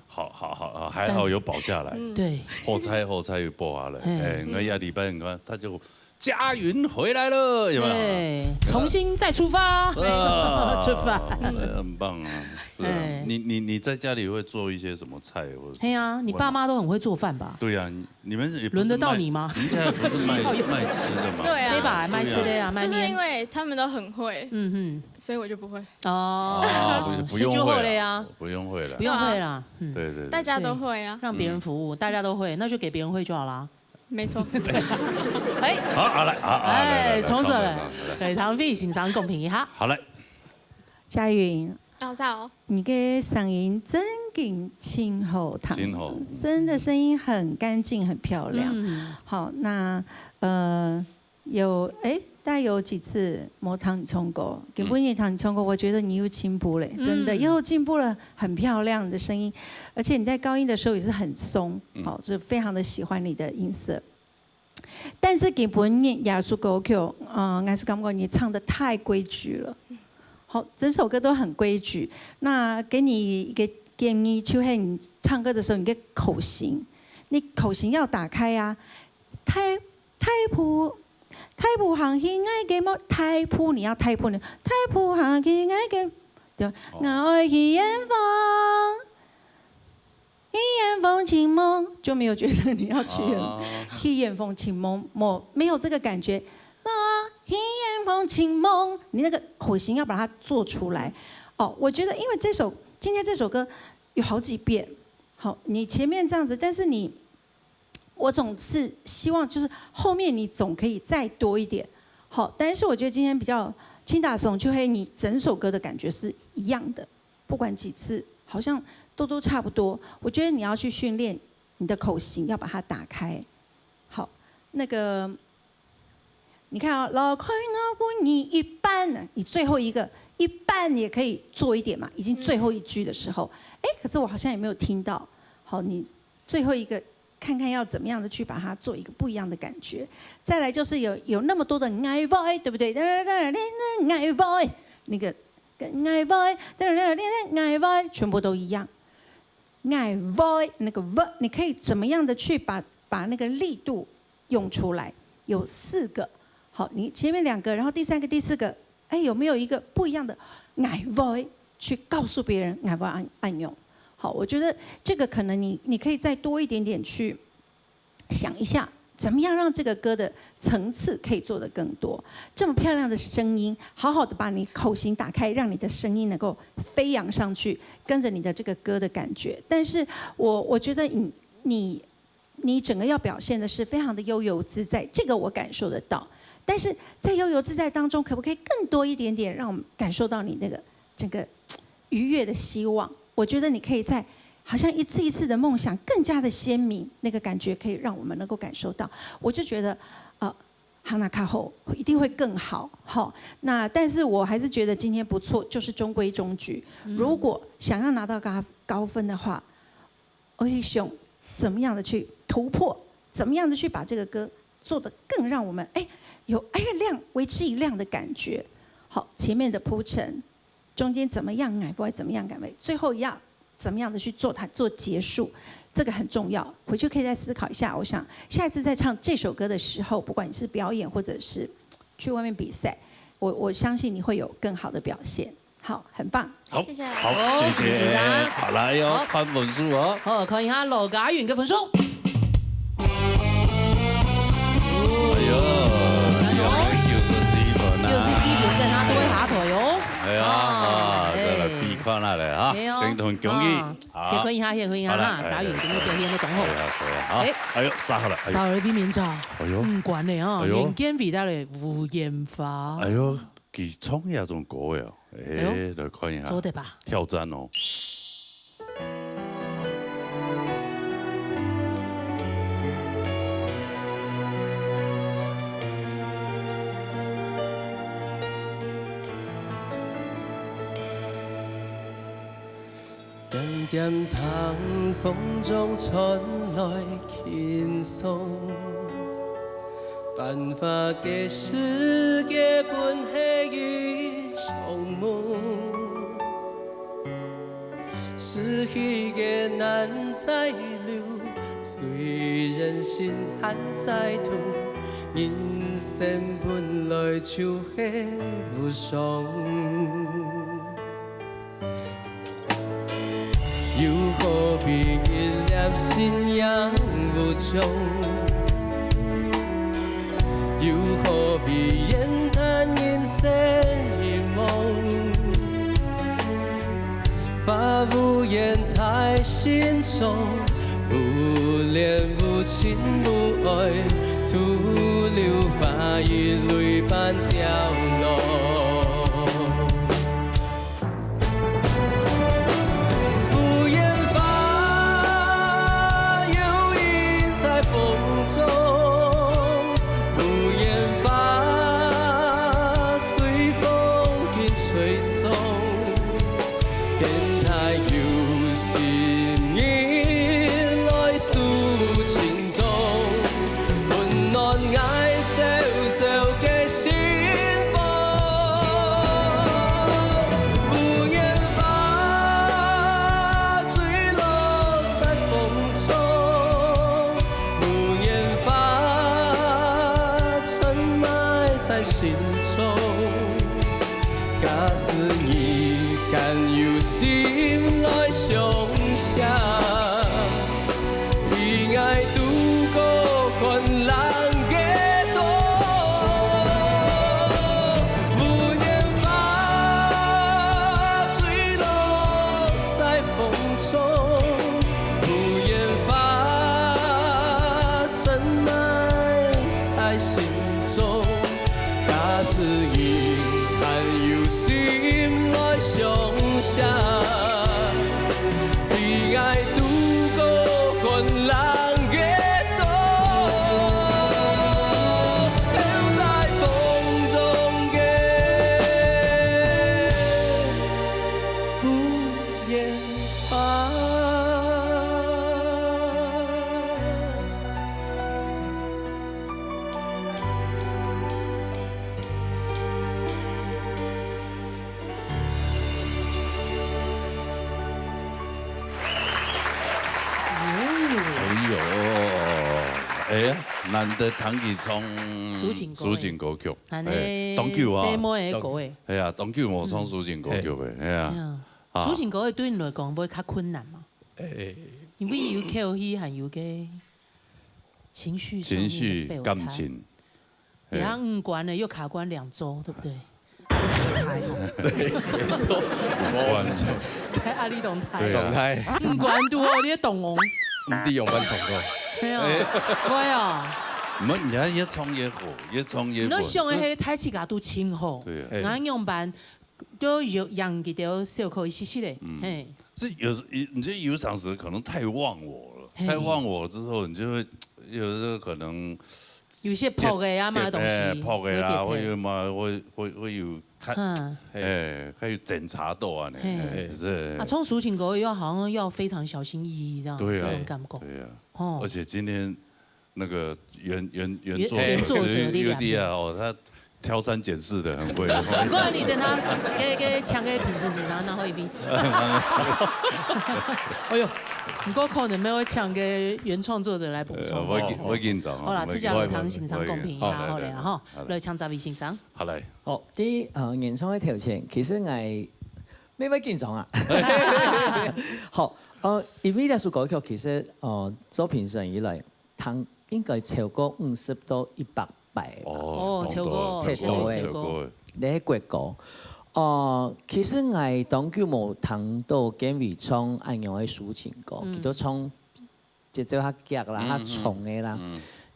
好好好好，还好有保下来，对，好彩好彩有保下来，嘿哎，那下礼拜你看他就佳云回来了，有没有？对，重新再出发，啊出发。哎很棒啊，是啊哎，你你你在家里会做一些什么菜，或者是哎呀，你爸妈都很会做饭吧？对呀，你你们也不是轮得到卖你吗你家也不是卖需要有卖吃的吗？对啊对吧？卖吃的呀，卖面。就是因为他们都很会，嗯所以我就不会。哼，哦，啊，不是不是就用会了会了呀，不用会了不。用会啦，嗯，对对对，大家都会啊，让别人服务，大家都会，那就给别人会就好啦。没错。哎，好，好来，好，好来，来哎，来从此了来来，给唐飞先生公平一下。好来，佳云，哦，在哦，你个声音真的真好听，真好真的声音很干净，很漂亮。嗯，好，那呃有哎，大概有几次没听你唱歌，根本也听你唱歌，我觉得你又进步了，真的嗯又进步了，很漂亮的声音，而且你在高音的时候也是很松，好，就非常的喜欢你的音色。但是给本人耶稣歌曲，呃，还是感觉你唱的太规矩了。好，整首歌都很规矩。那给你一个建议，就会你唱歌的时候，你的口型，你口型要打开啊。大大步，大步行去爱个么？大步你要大步呢，大步行去爱个，对吧？我爱去远方。去远方寻梦，就没有觉得你要去远，哦去远方寻梦，没没有这个感觉。啊，去远方寻梦，你那个口型要把它做出来。哦，我觉得因为这首今天这首歌有好几遍，好，你前面这样子，但是你，我总是希望就是后面你总可以再多一点。好，但是我觉得今天比较轻打松，就会你整首歌的感觉是一样的，不管几次，好像都都差不多。我觉得你要去训练你的口型，要把它打开。好，那个你看啊、哦，老开那不你一半呢，你最后一个一半也可以做一点嘛，已经最后一句的时候，哎，可是我好像也没有听到。好，你最后一个看看要怎么样的去把它做一个不一样的感觉。再来就是有有那么多的 I Y，对不对？I Y 那个 I Y，全部都一样。I Y 那个 V，你可以怎么样的去把把那个力度用出来？有四个，好，你前面两个，然后第三个、第四个，哎，有没有一个不一样的 I Y 去告诉别人 I Y 按按用？好，我觉得这个可能你你可以再多一点点去想一下，怎么样让这个歌的层次可以做得更多。这么漂亮的声音，好好的把你口型打开，让你的声音能够飞扬上去，跟着你的这个歌的感觉。但是我我觉得你你你整个要表现的是非常的悠游自在，这个我感受得到。但是在悠游自在当中，可不可以更多一点点，让我们感受到你那个整个愉悦的希望？我觉得你可以在好像一次一次的梦想更加的鲜明，那个感觉可以让我们能够感受到。我就觉得，呃，哈娜卡后一定会更好，哈。那但是我还是觉得今天不错，就是中规中矩。如果想要拿到高高分的话，我会想怎么样的去突破，怎么样的去把这个歌做得更让我们哎有哎亮为之一亮的感觉。好，前面的铺陈，中间怎么样改，或者怎么样改，最后要怎么样的去做它，做结束，这个很重要。回去可以再思考一下。我想下一次再唱这首歌的时候，不管你是表演或者是去外面比赛，我我相信你会有更好的表现。好，很棒。好，谢谢好，好谢谢，谢谢先生好来哦，好看分数哦。好，看一下羅嘉雲个分數。哎呦，讚哦九十四分啊，九十四分，等下都會下台哦。哎呀，啊，再來比看下來哈，哎呦先同恭喜啊，好先看一下，先看一下哈，好了哎嘉雲今日表現得當好可以。啊，可以啊，好，哎哎呦，殺好了，哎呦，少了位面差，哎呦五關了啊，哎呦人間味道的無煙花哎，呦，佢唱這種歌呀，哎，哎呦來看一下，做得吧？挑戰哦。 恬恬聽風中傳來輕鬆，繁華个世界本係一場夢。逝去个難再留，雖然心還在痛，人生本來就係無常。 又好比一粒晨陽無蹤，又好比煙淡人生一夢。花無言在心中，無戀無情無愛，徒留花雨淚般掉落。 無言花，又影在風中。無言花，隨風輕吹送。天台有心人來訴情衷。 溫暖𠊎小小个心房。無言花，墜落在風中。無言花，深埋在心中。 假使你還有心來相惜，陪𠊎渡過寒冷个冬。無言花，墜落在風中。無言花，深埋在心中。 假使你還有心來相惜，陪𠊎渡過寒冷个冬。飄在風中个無言花。 哎呦，哎呀，難得聽佢唱抒情歌抒情歌曲，恁呢哎，當久啊，細妹个歌誒。哎呀，當久無唱抒情歌曲誒，哎呀，哎呀，啊抒情歌對你來講會較困難嘛？誒，因為有口氣，還有个情緒上面情緒的表達。感情，然後五關呢又卡關兩週，對不對？壓力當大吼。完全壓力當大。對啊動態，五關都哦，你也懂哦。毋知用半唱歌。對啊，會啊。毋係，你看越唱越好，越唱越好。你想个係大自家都真好，對啊，然後樣般都有贏佢兜小可一息息嘞，嘿。是有時，你就有場時可能太忘我了，嘿太忘我之後，你就會有時候可能有些破个啊嘛東西，哎，破个啦，會跌會有嘛，會會會有看，嗯，哎，還有檢查到啊呢，嘿哎是啊，，唱抒情歌又好像要非常小心翼翼這樣，對啊這種感覺，對啊，哦而，且今天那個原原原原作原作者的有兩面啊，哦，他挑三拣四的很会。不过你等下给给抢给评审先生，然后一边。哎呦，不过可能没有抢给原创作者来补充。呃，我紧我紧张啊。好啦，我这下来听先生公平一下，好了哈，来抢十位先生。好来。哦，第一，呃，原创个条件，其实我，你会紧张啊。好，呃，因为这首歌曲其实，呃，做评审以来，听应该超过五十到一百摆吧。哦，超过，超超过，过超过。你係國歌。哦，其實𠊎當久無聽到建偉唱恁樣个抒情歌，佢都唱節奏較遽啦、較衝个啦。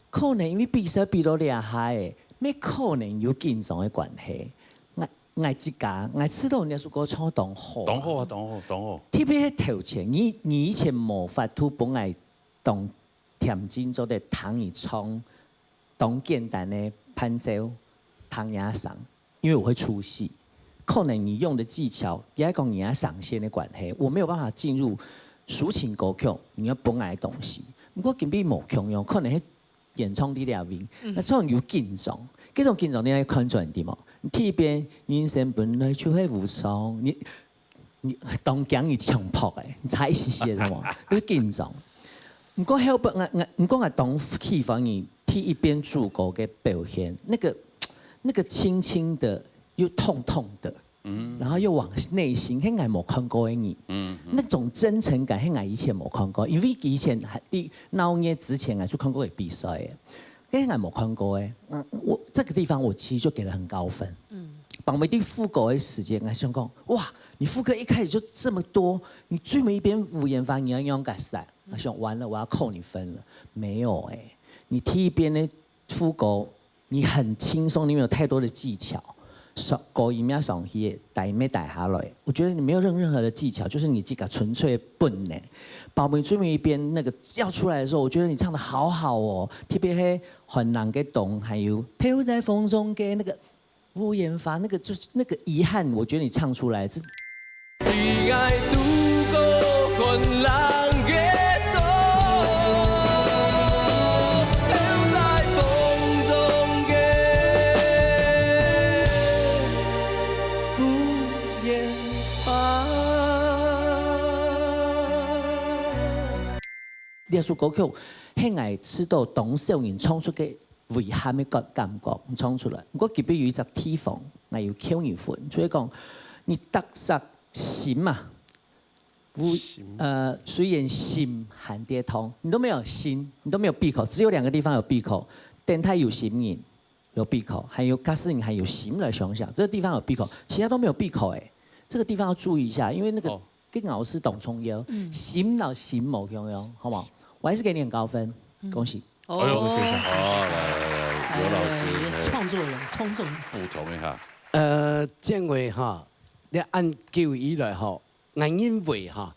可能因為比賽比到這下个，乜可能有緊張个關係。𠊎𠊎自家，𠊎知道你這首歌唱得當好啊。當好啊，當好，當好。特別係頭前，你你以前無法度分𠊎當恬靜做得聽你唱，當簡單个伴奏，聽你个聲，因為我會出戲。可能你用的技巧，也係講你个聲線的關係，我沒有辦法進入抒情歌曲，你要分𠊎个東西。不過今晡無共樣，可能係演唱你這位，那唱有緊張，這種緊張你愛看出來，對無？你第一遍人生本來就會無常，你你當驚你唱破哎，你差一些些什麼，都緊張。毋過後邊，我我毋過我當喜歡你第一遍主歌个表現，那個那個輕輕的又痛痛的，嗯，然後又往內心，係𠊎無看過个你，嗯，那種真誠感係𠊎以前無看過，因為以前還在鬧熱之前，𠊎就看過个比賽个。 哎，𠊎無看過哎，嗯，我這個地方我其實就給了很高分。嗯，旁邊的副歌的時間，𠊎想講，哇，你副歌一開始就這麼多，你最尾一遍無言法，你要用個啥？我想完了，我要扣你分了。沒有哎，你第一遍的副歌，你很輕鬆，你沒有太多的技巧，上高音要上去，低音要低下來。我覺得你沒有任任何的技巧，就是你自己純粹的本能。包尾最尾一遍那個要出來的時候，我覺得你唱得好好哦，特別係寒冷个冬，還有飄在風中个那個屋簷花，那個就是那個遺憾，我覺得你唱出來是。這首歌曲係𠊎試著當少人唱出个遺憾个感感覺，唱出來。毋過特別有一隻地方，𠊎有扣你分，就係講你特色心嘛，無，呃，雖然心還跌痛，你都沒有心，你都沒有閉口，只有兩個地方有閉口，電台有心人，有閉口，還有假使你還有心來想想，這個地方有閉口，其他都沒有閉口哎，這個地方要注意一下，因為那個 个咬字當重要，心摎心無共樣，好無？我還是給你很高分，恭喜。哦，哎呦，謝謝。哦，來來來，劉老師，創作人，創作人。補充一下。呃，建偉哈，你恁久以來哈，𠊎認為哈，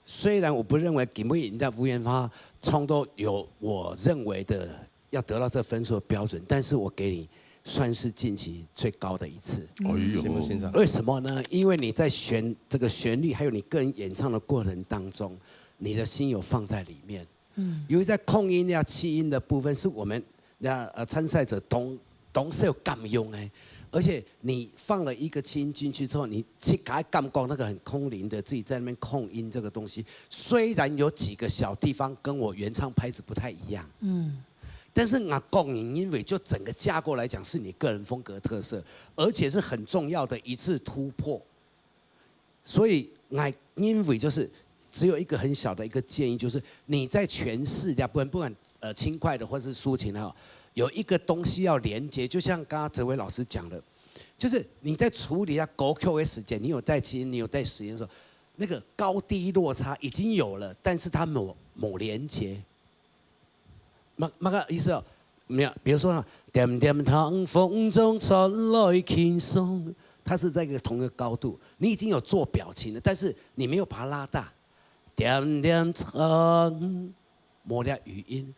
雖然我不認為今晡日你在屋簷花唱到有我認為的要得到這分數的標準，但是我給你算是近期最高的一次。哎呦，什麼先生？為什麼呢？因為你在旋這個旋律，還有你個人演唱的過程當中，你的心有放在裡面。嗯，尤其在控音呀、氣音的部分，是我們那呃參賽者當當少敢用的，而且你放了一個氣音進去之後，你去給他感覺那個很空靈的，自己在那邊控音這個東西，雖然有幾個小地方跟我原唱拍子不太一樣，嗯，但是𠊎個人認為，就整個架構來講，是你個人風格特色，而且是很重要的一次突破。所以𠊎認為就是只有一個很小的一個建議，就是你在詮釋這部分，不管呃輕快的或是抒情的哈，有一個東西要連接，就像剛剛哲維老師講的，就是你在處理啊歌曲的時間，你有在聽，你有在實驗的時候，那個高低落差已經有了，但是它沒有沒有連接。 麼麼个意思哦？沒有，比如說啊，點點糖，風中傳來輕鬆，它是在一個同一個高度，你已經有做表情了，但是你沒有把它拉大。點點糖，沒了語音，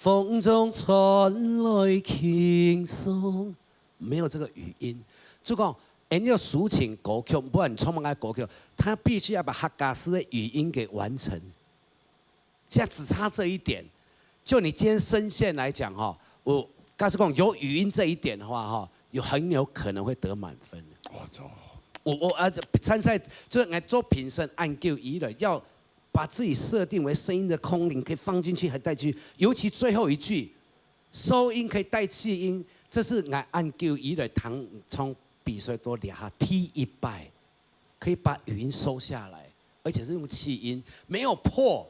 風中傳來輕鬆，沒有這個語音。就講，哎，你要抒情歌曲，不管你唱麼个歌曲，它必須要把客家詩的語音給完成。 現在只差這一點。就你今天聲線來講哈，我假使講有語音這一點的話哈，有很有可能會得滿分。我操！我我啊，參賽就來做評審，恁久以來，要把自己設定為聲音的空靈，可以放進去還帶去，尤其最後一句，收音可以帶氣音，這是𠊎恁久以來當場比賽到這下第一擺，可以把語音收下來，而且是用氣音，沒有破。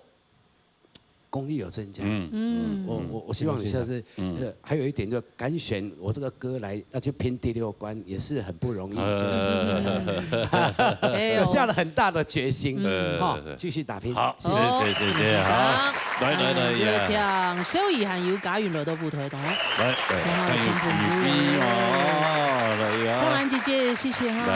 功力有增加。嗯，嗯，我我我希望你下次，嗯，呃，還有一點就敢選我這個歌來，要去拼第六關，也是很不容易，呃，就是，哎呦，我下了很大的決心，嗯，哈，繼續打拼。好，謝謝謝謝謝謝，好，來來來，有請小儀還有嘉雲來到舞台上。來，來，還有雨菲哦，來呀，鳳蘭姐姐，謝謝哈。來，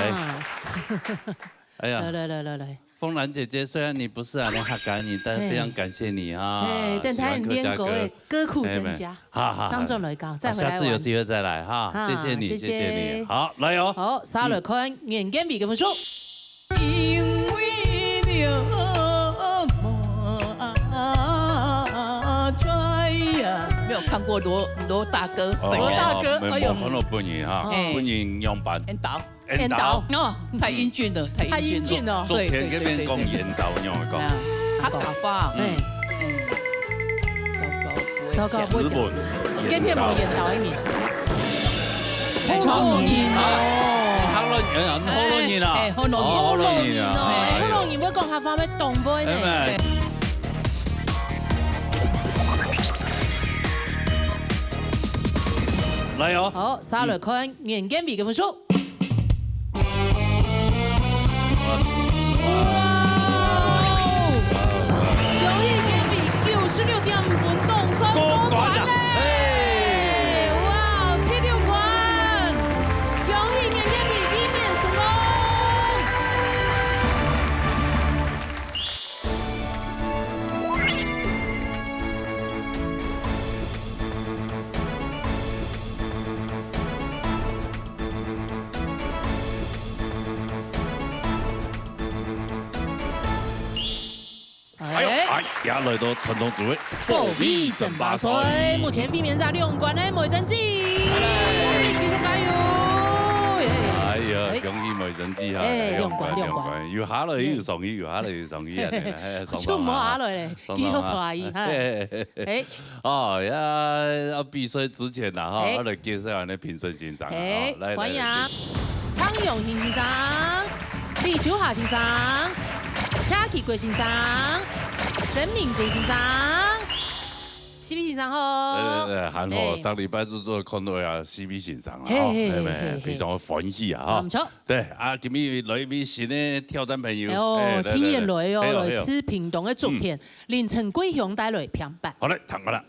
哎呀，來來來來來。 鳳蘭姐姐，雖然你不是啊，你客家人，但非常感謝你啊，嘿，但她很喜歡客家歌。練歌欸，歌庫增加。哎，好，好，好。張正來講，再回來玩。啊，下次有機會再來哈，啊，謝謝你，謝謝。謝謝你。好，來哦。好，續來看，嗯，眼見鼻个分數。因為了無啊，沒有看過羅，羅大哥本人。哦，羅大哥，沒，哎呦。沒看到本人哈，哎。本人樣般。緣投。 緣投。緣投。哦，太英俊了，太英俊了。太英俊了。對，作品這邊講緣投，你有講？對，對，對。啊，客家話。嗯。嗯。糟糕，糟糕，不會講。斯文。今天無緣投个人。福佬人哦。啊，福佬人啊，福佬人啊。哎，哎，福佬人。哦，福佬人啊。福佬人哦，哎，哎，福佬人會講客話，會懂不呢？哎，哎。來哦。好，續來看，嗯，眼見鼻个分數。 哇哦！恭喜眼見鼻九十六點五分，總算過關了！過關了！嘿！哇，第六關！恭喜眼見鼻衛冕成功！ 哎喲，哎，哎，也來到傳統組的保衛爭霸賽。保衛爭霸賽，目前衛冕者兩關的梅珍姐，繼續加油！耶！哎呀，哎，恭喜梅珍姐哈，哎，兩關，兩關，兩關，兩關，有下來有上去，有下來有上去啊，哎，哎，就無下來咧，雙雙啊。繼續出來，哈。嘿，嘿，嘿，嘿。哎， 哦，呀，啊，比賽之前啦，哈，哎。我來介紹下那評審先生啊，哎，哈，來，來，歡迎來。湯永興先生、李秋霞先生、謝啟國先生、曾明珠先生，四位先生好。來，來，來，還好，哎。上禮拜就做看到呀，四位先生啊，嘿，嘿，哈，哎，嘿，嘿，非常歡喜啊，哈。嗯，毋錯。對，啊，今日來一位新的挑戰朋友，哎喲，哎，來，來，青年來哦，哎喲，哎喲。來自屏東的竹田，嗯。 林陳貴雄帶來評判。好嘞，聽好了。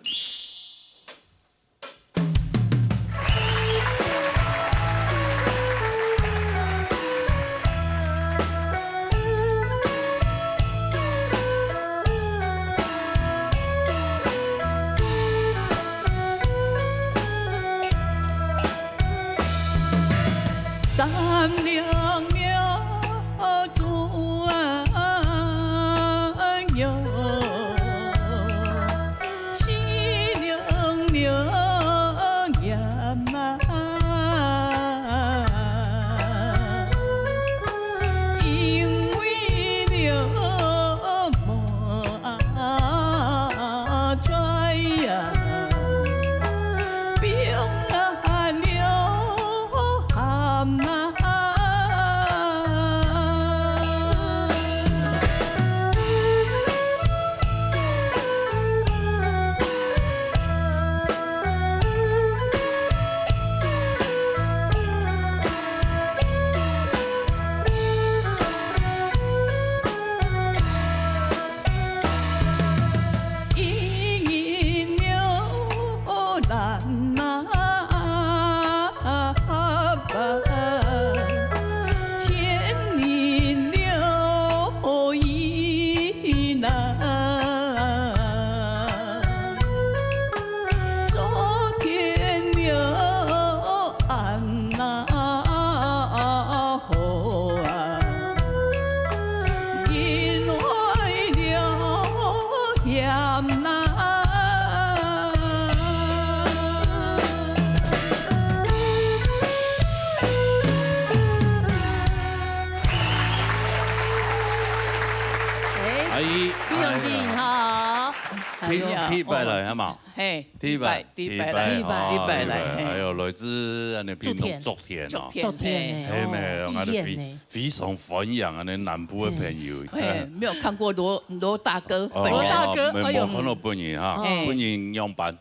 真好。哎第，呀，第一擺來，哦。係無？嘿，第一擺，第一擺，第一擺來，第一擺，哦，第一擺來，第一擺，嘿。哎喲，來自恁呢屏東竹田哦。竹田，竹田嘿。哦，嘿，恁呢非，一眼呢。非常歡迎恁呢南部个朋友。嘿，沒有看過羅，羅大哥哦，本人。羅大哥，沒，哎喲。沒看到本人哈，嘿。本人仰般？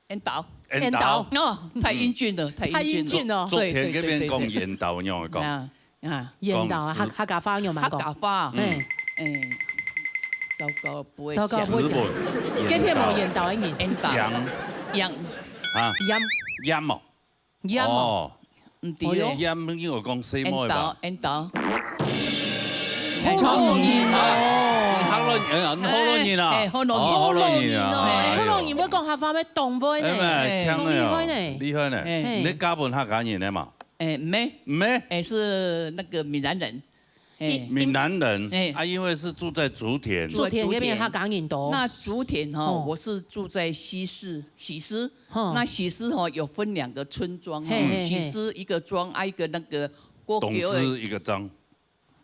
緣投。緣投。緣投。哦，太英俊了，嗯。太英俊了。太英俊哦。對，對，對，對，對。竹田這邊講緣投，仰般講？啊，啊。緣投啊，講客，客家話仰般講？客家話。嗯。哎。哎，糟糕，不會講。糟糕，不會講。食物。這片無緣投个人。緣投。菸。菸。啊。菸。菸哦。菸哦。哦。毋對咧。哎喲。菸，你有講細妹吧？緣投，緣投。 學老人哦。啊，學老人啊，學老人啊。哎，哎，學老人。哦，學老人啊，學老人哦，哎喲。學老人會講客話，會懂會呢。哎，哎，聽了哦，當厲害呢。厲害呢。哎。你嫁分客家人个嘛？哎，毋係。毋係？哎，是那個閩南人。哎。閩南人，哎。啊，因為是住在竹田。竹田這片客家人多。那竹田哈，哦。我是住在西勢，喜獅。哦。那喜獅哈，有分兩個村莊哈，嘿，嘿，嘿。喜獅一個莊，啊，一個那個過橋的。東勢一個莊。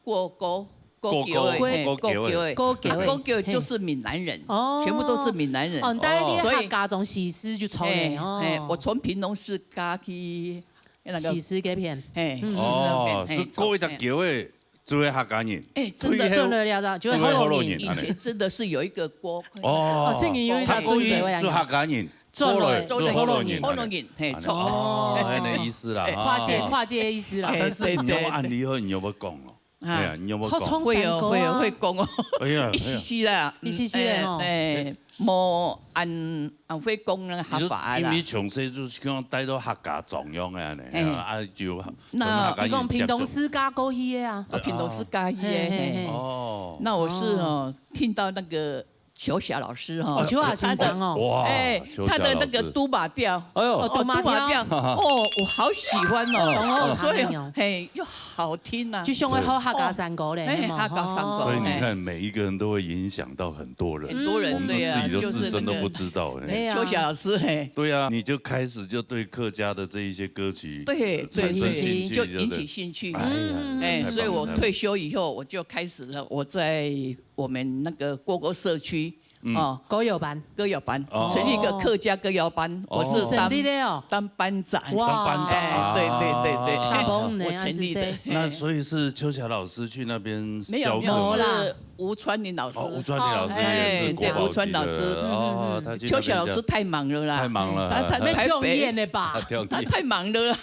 過溝，過溝的，過溝，嘿，過溝的。過溝的。過溝的，啊，過溝的就是閩南人，嘿。哦。全部都是閩南人。哦，但係你所以客家庄喜獅就出來，嘿，哦。嘿，我從屏東市嫁去那個喜獅該片。嘿，嗯。喜獅那邊，哦，嘿，係過一隻橋的，就係客家人。哎，真的。真的了，就係學老人。就係學老人，以前真的是有一個溝。哦。哦，這個有一個他故意就客家人， 轉來，過來就學老人，學老人，嘿，錯。哦，恁呢意思啦，哈。跨界，跨界个意思啦。啊，但是你有恁厲害，你有無講哦？啊。哎呀，你有無講？好唱山歌啊。會哦，會哦，會講哦。哎呀，一絲絲啦，一絲絲的哦。哎，哎，無恁，恁會講那個客話啦。因為從細就像戴到客家莊樣个恁呢，哎。啊，就那你講屏東市嫁過去个啊？啊，屏東市嫁去个，嘿，嘿，嘿。嘿。哦。那我是哦，聽到那個 秋霞老師哈，哦，秋霞先生哦。哇，哎，秋霞老師。他的那個都馬調，哎喲。哦，都馬調。哦，都馬調，哦，我好喜歡哦。哦，所以，哦。嘿，又好聽啊。就像會好客家山歌咧，哦，嘿，係無？客家山歌，哦。所以你看，嘿。每一個人都會影響到很多人，很多人，我們自己都自身都不知道，對啊，就是那個，嘿。對啊。秋霞老師，嘿。對啊，你就開始就對客家的這一些歌曲對，對，產生興趣，對，就引起興趣。哎呀，嗯。哎，太棒了，所以我退休以後，我就開始了，我在 我們那個溝溝社區，嗯。哦，歌謠班。歌謠班，哦。成立一個客家歌謠班，哦。我是當，成立的哦。當班長。哇。當班長，哎，對，對，對，對。哦。大幫呢，我成立的。恁仔細。那所以是秋霞老師去那邊教課嗎？沒有，沒有，是吳川林老師。哦，吳川林老師也是國寶級的。哦，哎，對，吳川老師。哦，他去那邊教。秋霞老師太忙了啦。太忙了。他，他台北。沒有表演的吧？他表演。他太忙了啦。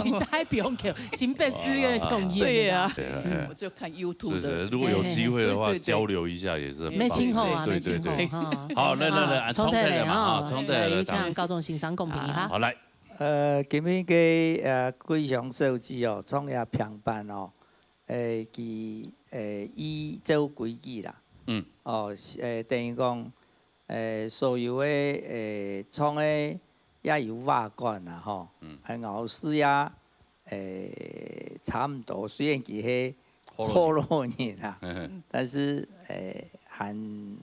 你太不用講，新北市个童年。對啊。對啊，哎。我就看YouTube的。是，是，如果有機會的話，嘿，嘿，嘿，對，對。交流一下也是很棒的。沒錯啊，對，對，對。沒錯啊。好，來，來，來，啊，好，重提來嘛，重提來，哈，重提來，來，有請高中先生公平一下。啊，好，來。呃，今日个，呃，桂香小姐哦，唱這平板哦，誒，佢，誒，依照規矩啦。嗯。哦，是，誒，等於講， 誒，所有个，誒，唱个也有瓦管啦，吼。嗯。啊，咬字也，誒，差毋多，雖然佢係學老人。學老人啊，嗯。但是，誒，還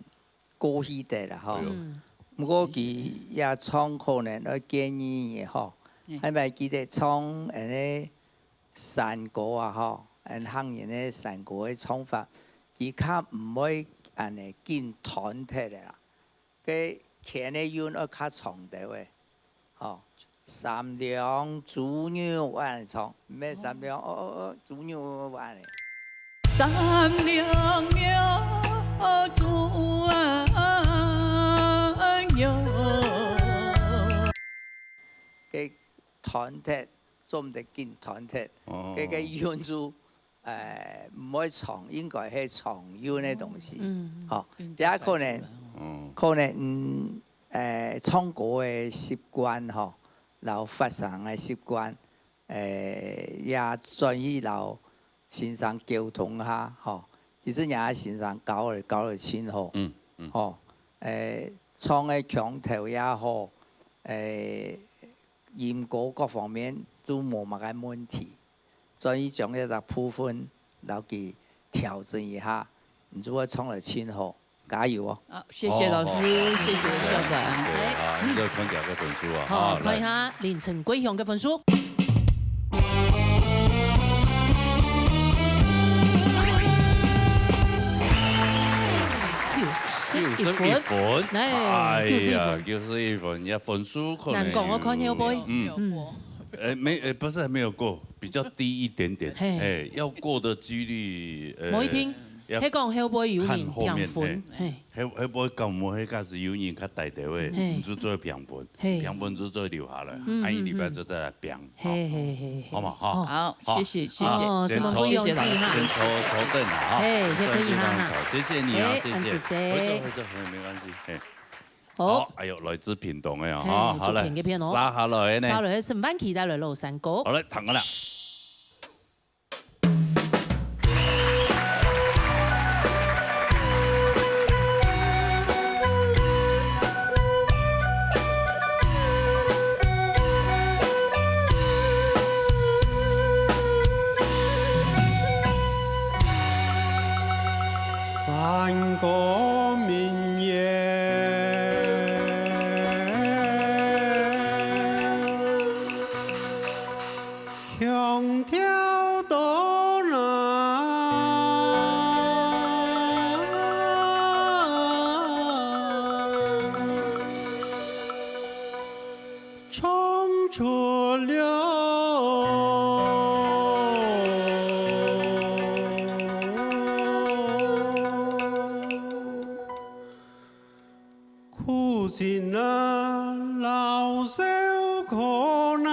過氣个啦，吼。哎喲。嗯。毋過佢也唱可能愛建議个，吼。嗯。還記得唱，誒，山歌啊，吼，嗯，客人个山歌个唱法，佢較毋會恁呢緊斷忒个啦。 該牽个韻愛較長兜仔，吼。三兩豬肉恁樣唱，毋係三兩，哦，哦，哦，豬肉恁樣。三兩肉，豬啊肉。該斷忒，做毋得緊斷忒。哦。該，該韻就 誒，毋會長，應該係長韻个東西。嗯。吼，嗯，這可能，嗯。可能，嗯，誒，唱歌个習慣，吼，摎發聲个習慣，誒，也轉去摎先生溝通下，吼。其實若先生教了，教了真好。嗯，嗯。吼，誒，唱个腔調也好，誒， 音高各方面都無麼个問題，所以將這隻部分摎佢調整一下，你就會唱得盡好，加油哦！好，謝謝老師，哦，謝謝校長。對啊，你就看這个分數啊，好，哈，來。看一下林陳桂香个分數。分。一分，哎，哎呀，九十一分。九十一分，也分數可能難講，我看後背。有，嗯。有過。呃，沒，呃，不是沒有過，比較低一點點。嘿。哎，要過的機率，呃，無一定，要係講後背有人看後面，平分，嘿。嘿。後，後背敢有，迄假使有人較大條个，嘿。你就做平分，嘿。平分就做留下來，嗯，啊，一禮拜就再來平。嗯，嗯。 嘿，嘿，嘿，嘿。好嘛，哈。哦。好，好。謝謝，謝謝。哦，先坐，什麼不用急哈。先坐，坐凳了哈。嘿，坐凳，也可以哈，哈。坐凳，謝謝你啊，哎，謝謝。恁仔細。回坐，回坐，哎，沒關係，嘿。好。好，哎喲，來自屏東的哦，嘿，哈，好，來，做片个片哦。殺下來呢。殺落去，順便期待來嘍，三哥。好，來，躺過來。 山歌民謠， 響跳到哪，唱出了 苦尽啊，老愁苦呐。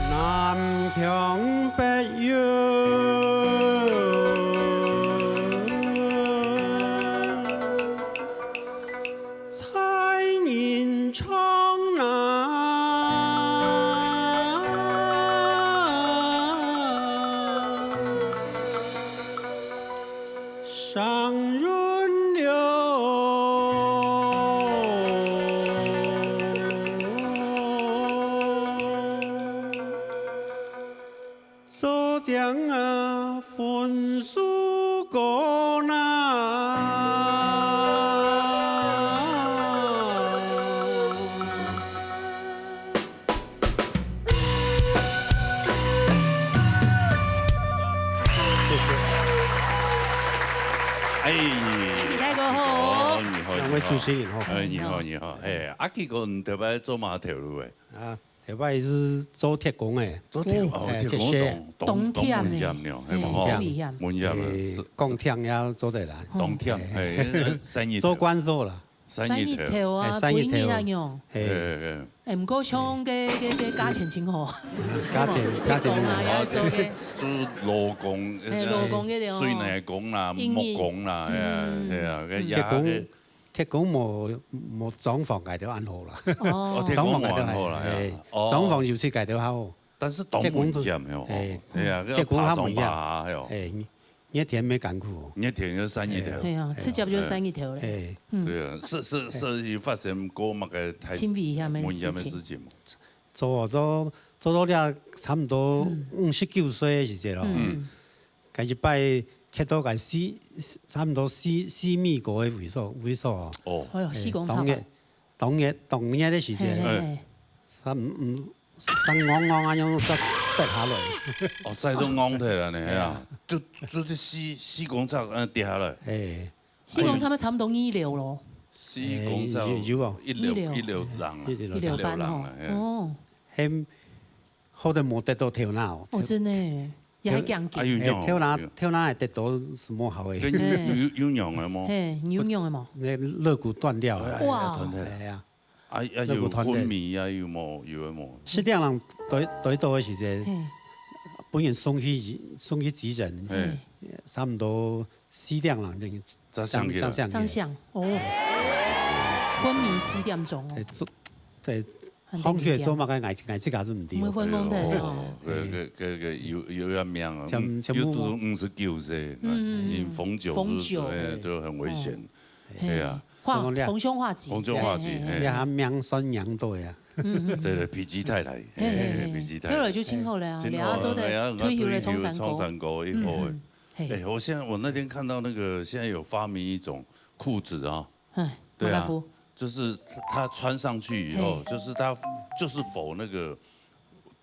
南腔北调，在吟唱呐。 上云流。做将啊，分数高呐。谢谢。哎，阿奇大哥好。哦，你好，两位主持人好。哎，你好，你好。哎，阿奇哥，你头擺做麼个頭路个？啊，头擺是做铁工个。做铁，哦，哎，铁工，铁屑。当，当，当危险了，嘿，当危险。当危险，哎，是，讲忝也做得来。当忝，哎，生意头。做官司啦。 生意头。生意头啊，哎，生意头。本意啊，样。哎。哎，哎，哎。哎，毋过像个，个，个价钱真好。价钱，价钱啊，要做个。做劳工，哎，劳工个对哦。水泥工啦，木工啦，哎呀，嗯。哎呀，个铁工，铁工无，无装潢个就安好啦。哦。哦，铁工无安好啦，哎，哦。装潢油漆个就好。但是当危险个哦，铁工是，哎，哎呀，铁工较危险。要爬上爬下个哦。哎， 热天乜艱苦哦。热天就生意头。哎呀，直接就生意头咧。哎，嗯。对啊，是，是，是有发生过么个太真危险个事情。危险个事情无？做，做，做到了差不多五十九岁个时节咯。嗯。该一摆踢到个四，差不多四，四米高个位所，位所哦。哦。哎哟，四公尺啊。哎，当热，当热，当热个时节，嘿，嘿，嘿。哎。差不多，嗯， 生硬硬啊，样煞跌下來。哦，晒到硬忒了呢，哎呀，就，就係四，四公尺，嗯，跌下來。哎。四公尺差不多二樓咯。四公尺，哎，有，有哦。一樓，二樓。一樓人啊，一樓。一樓半哦。一樓人啊，哎。哦。還好得無跌到頭那哦。哦，真个，也還驚驚。哎，哎，有影哦，頭那，有。頭那還跌到係無好个。跟有，哎。有，有影个無？嘿，有影个無？那肋骨斷掉了。哎呀，哇。斷忒了。哎呀。 啊，啊，有昏迷啊，有無？有个無？失恋人對，對倒个時節，嘿。本人送去，送去急診，嘿。差不多四點零鐘，正醒起來。正醒起來。正醒，哦。昏迷四點鐘哦。哎，做，對，很嚴重。放血做麼个，𠊎，𠊎自家是毋知哦。毋會昏昏的哦。哎喲，這，這，這，這有，有一命啊，全，全部又都五十九歲，嗯，嗯，嗯。因逢九，逢九。哎，都很危險。哦。 嘿啊。化，所以講你啊，逢凶化吉。逢凶化吉，嘿，嘿，嘿。你還命算贏到呀。嗯，嗯，对，对，否极泰来，嘿，嘿，嘿，嘿，否极泰来。后来就真好了啊，真好啊，两个做得哎呀，退休了，退休了，唱山歌。唱山歌，以后，嗯，嗯，嘿。哎，我现在，我那天看到那个，现在有发明一种裤子啊，哎，对啊，马拉夫。就是他穿上去以后，嘿。就是他，就是否那个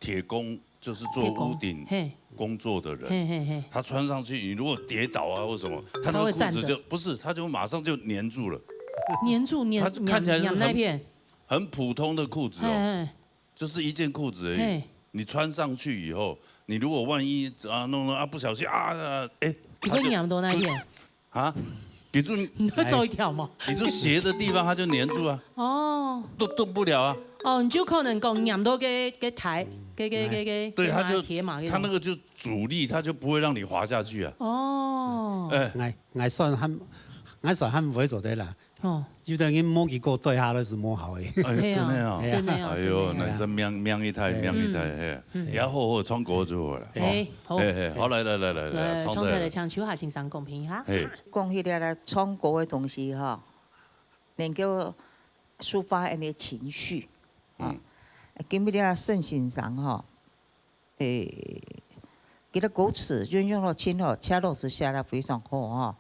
铁工，就是做铁工，屋顶嘿。工作的人，嘿，嘿，嘿。他穿上去，你如果跌倒啊或什么，他那个裤子就，他会站着。不是，他就马上就黏住了。黏住，黏，他就看起来是很，黏，黏那片。很普通的裤子哦，嘿，嘿。就是一件裤子而已。嘿。你穿上去以后，你如果万一啊，弄弄啊，不小心啊，哎，就会黏到那一片。他就，啊？你就，你会走一条吗？你就斜的地方，它就黏住啊。哦。动，动不了啊。哦，你就可能讲黏到个，个台，个，个，个，个，对，它就，铁马，铁马那种。它那个就阻力，它就不会让你滑下去啊。哦。哎。𠊎，𠊎算還，𠊎算還會做得啦。哦。有的人摸幾个對下都是摸好的。哎，嘿啊，真的啊。真的啊，哎呦，真的啊。那是命，命一代，哎。命一代，嗯。嘿。嗯。也好好唱歌就好了。哎，好。嘿，嘿，好，来，来，来，来，来，来，唱歌。唱歌来，请秋霞先生公平一下。嘿。讲起来啦，唱歌的东西哈，能够抒发人的情绪啊。嗯。今日个沈先生哈， 诶，佢个歌詞運用到真好，寫落是寫得非常好吼。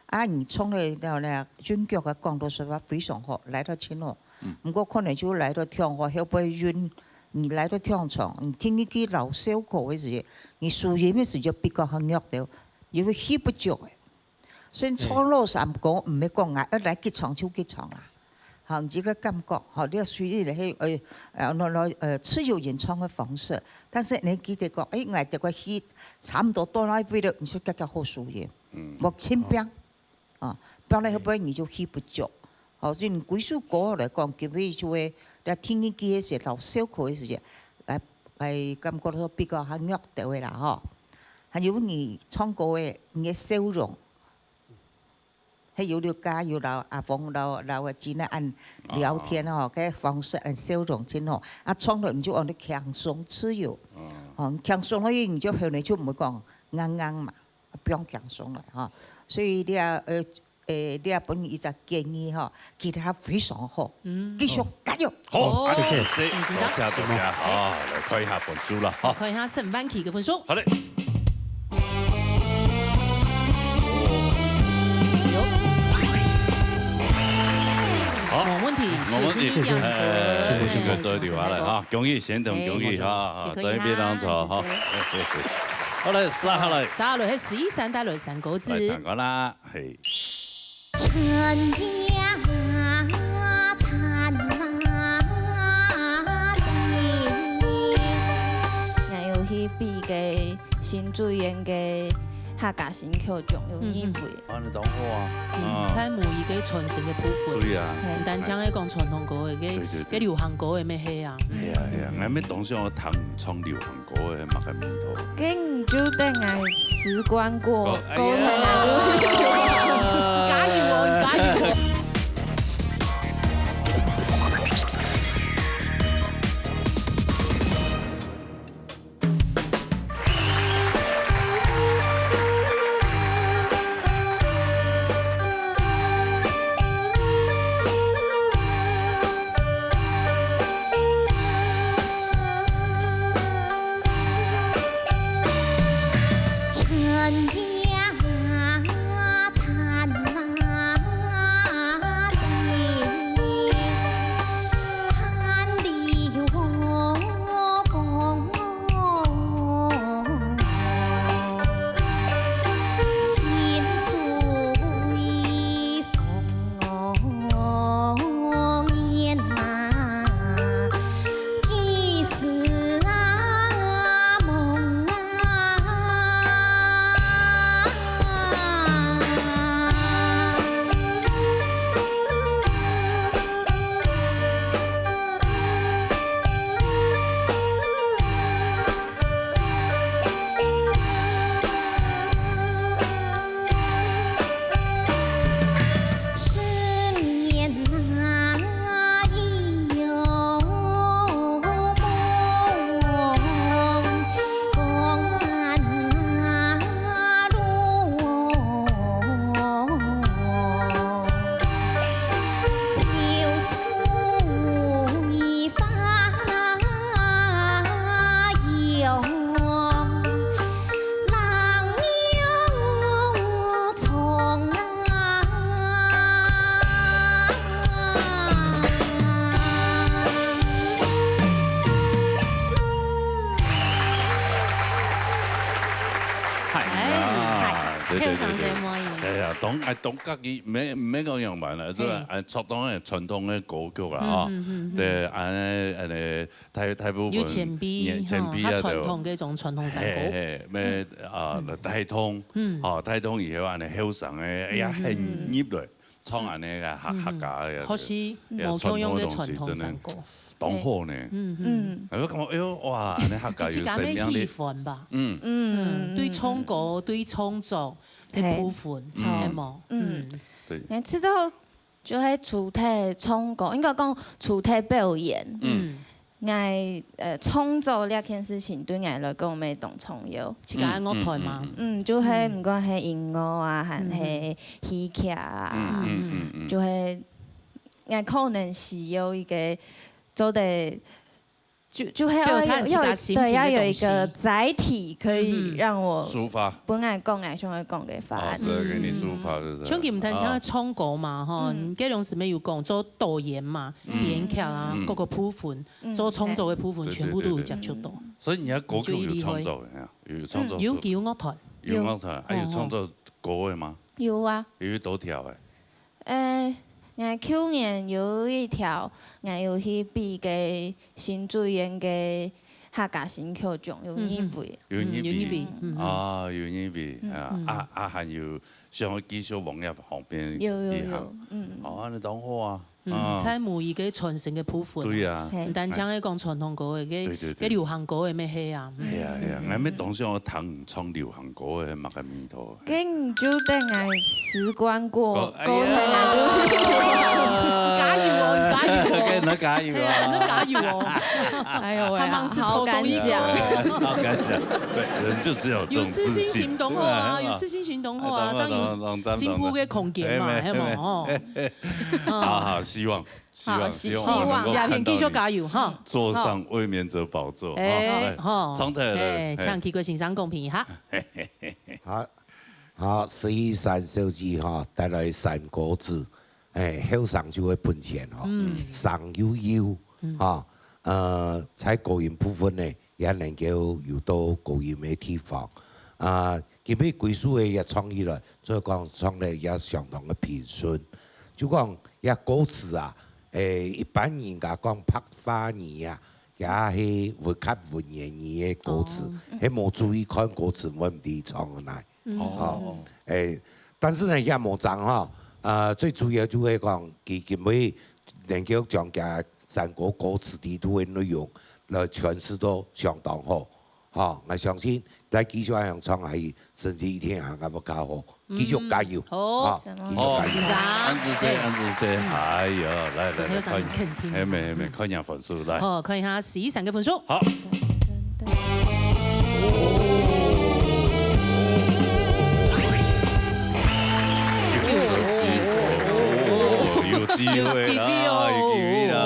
啊，你唱了了呢，韻腳个講到說法非常好，來到真好。嗯。毋過可能就來到唱好，後背韻，你來到唱唱，你聽一句老笑口个時節，你輸音个時節比較較弱掉，因為氣不足个。 所以唱老山歌毋係講啊，愛來激唱就激唱啦。吼，你這个感覺，吼，你要隨意來，嘿，呃，呃，那，那，呃，自由演唱的方式。但是你記得講，誒，𠊎這个戲差不多到哪位了，你就遽遽好輸音。嗯。莫輕病。哦。啊，不然後背你就氣不足。哦，所以你歸首歌來講，基本就會，來聽一句个時，老笑口个時節，來，來感覺到比較較弱掉个啦，吼。還有你唱歌个，你个笑容， 係有了家，有摎阿峰、摎，摎阿金啊，恁聊天吼，哦。該方式恁笑容真好。啊，唱落你就恁樣輕鬆自由。哦。哦，輕鬆了，你就後來就毋會講硬硬嘛，放輕鬆來吼。所以你啊，呃，誒，你啊，分佢一隻建議吼，其他非常好。嗯。繼續加油。好，哦。謝謝。嗯，先生。多謝，多謝，好，來看一下分數了，哈。看一下沈万琪个分數。好嘞。 好，無問題，無問題。有時間講，哎，哎，這個都留下來哈，恭喜先生，恭喜哈，哎，哈，這一邊當中哈。好來，接下來。接下來，係十一三帶來三個字。來，看看啦，嘿。春天啊，燦爛的。還有去比个 新主演个客家新劇獎有入圍。嗯，嗯。啊，你當好啊。嗯，啊。在某一個傳承个部分。對啊。毋單淨係講傳統歌个，个，對，對，對。个流行歌个乜係啊。嗯。係啊，係啊，𠊎乜當想愛聽唱流行歌个麼个味道。該你就等𠊎時光過，哦，哎呀。過後。加油哦，加油哦。當，哎，當家己，毋免，毋免講樣板啦，就係，嘿。哎，傳統个，傳統个歌曲啦，吼。嗯，嗯，嗯，嗯。對，安尼，安尼，大，大部分有前輩，前輩啊，吼，較傳統个一種傳統山歌。嘿，嘿，要，啊，嗯。來帶動，嗯。吼，帶動以後安尼後生个，哎呀，嗯，嗯，嗯。很入來，唱安尼个客，嗯，嗯。客家个，好，是，哎呀，無共樣个傳統山歌。傳統个東西真的當好呢。嗯，嗯。嗯。哎，𠊎感覺，哎喲，哇，安尼客家有生命力。有自家个喜歡吧。嗯。嗯，嗯，對唱歌，對創作， 个部分，嘿。係無？嗯。嗯。對。𠊎知道就係除忒唱歌，應該講除忒表演。嗯。𠊎，呃，創作這件事情對𠊎來講，乜當重要。自家个樂團嘛。嗯，嗯，嗯，嗯。嗯，就係毋管係音樂啊，還係戲劇啊，嗯，嗯，嗯，嗯。就係𠊎可能需要一個做得 就，就會要有，表達自家心情个東西。要有，對，要有一個載體可以，嗯哼。讓𠊎，抒發。本來講，𠊎想要講个話。哦，是，給你抒發，是不是？像佢毋單淨唱歌嘛，吼，嗯。你該種時乜有講，做導演嘛，嗯。編劇啊，嗯。各個部分，嗯。做創作个部分，對，全部都有接觸到。對，對，對，對。所以你个歌曲有創作个呀？有，有創作出。嗯，有，有樂團。有樂團，有。還有創作歌个嗎？有啊。有幾多條个？ 呃，𠊎舊年有一條，𠊎有去比个新竹縣个客家新曲獎，有入圍。嗯，嗯。有入圍。嗯，有入圍，嗯，嗯。啊，有入圍，嗯，啊，嗯。啊，啊，還有想要繼續往這方面去行。有，有，有，嗯。哦，恁樣當好啊。嗯，啊。在某一個傳承个部分。對啊。嘿。毋單淨係講傳統歌个，該，對，對，對。該流行歌个乜係啊。嗯。係啊，係啊，嗯。𠊎乜當想愛聽唱流行歌个，麼个味道。 該你就等𠊎時光過，哦，哎呀。過後𠊎就加油哦，加油哦。該你加油啊。哎呀，你加油哦。哎呦喂啊，還蠻是抽中一個。好敢講。好敢講。對，人就只有這種自信。有自信心當好啊，對啊。有自信心當好啊，哎，當然，這樣有當然，當然，進步个空間嘛，當然。係無？吼。哎，哎，哎。好，好，希望，希望，好，希，希望我能夠看到你希望。兩邊繼續加油，哈。坐上衛冕者寶座，哎，哈，哎，吼。唱得來，哎，哎。請奇貴先生公平一下。好， 好，十一三小姐吼，帶來山歌子，哎，後生就會本錢吼，嗯。聲又幼，嗯。吼，呃，在高音部分呢，也能夠有到高音个地方。啊，今日歸首个也唱起來，所以講唱得也相當个平順。就講這歌詞啊，哎，一般人家講白話語啊，也係文，較文言語个歌詞，哦。係無注意看歌詞，會毋知唱个哪。 嗯。哦。吼，嗯。哎，但是呢，也無錯吼，呃，最主要就係講，佢今晡日能夠將佢山歌歌詞裡肚个內容來詮釋到相當好。吼，𠊎相信再繼續恁樣唱下去，甚至一定還較會較好。繼續加油。嗯。好。吼，繼續加油。好，先生。恁仔細，嘿。恁仔細，嗯。哎喲，來，來，來，後生肯定。看一下，係無，係無，嗯。看一下分數，來。好，看一下十一三个分數。好。 有機會，哦，有機會啦，有機會啦。有機會哦。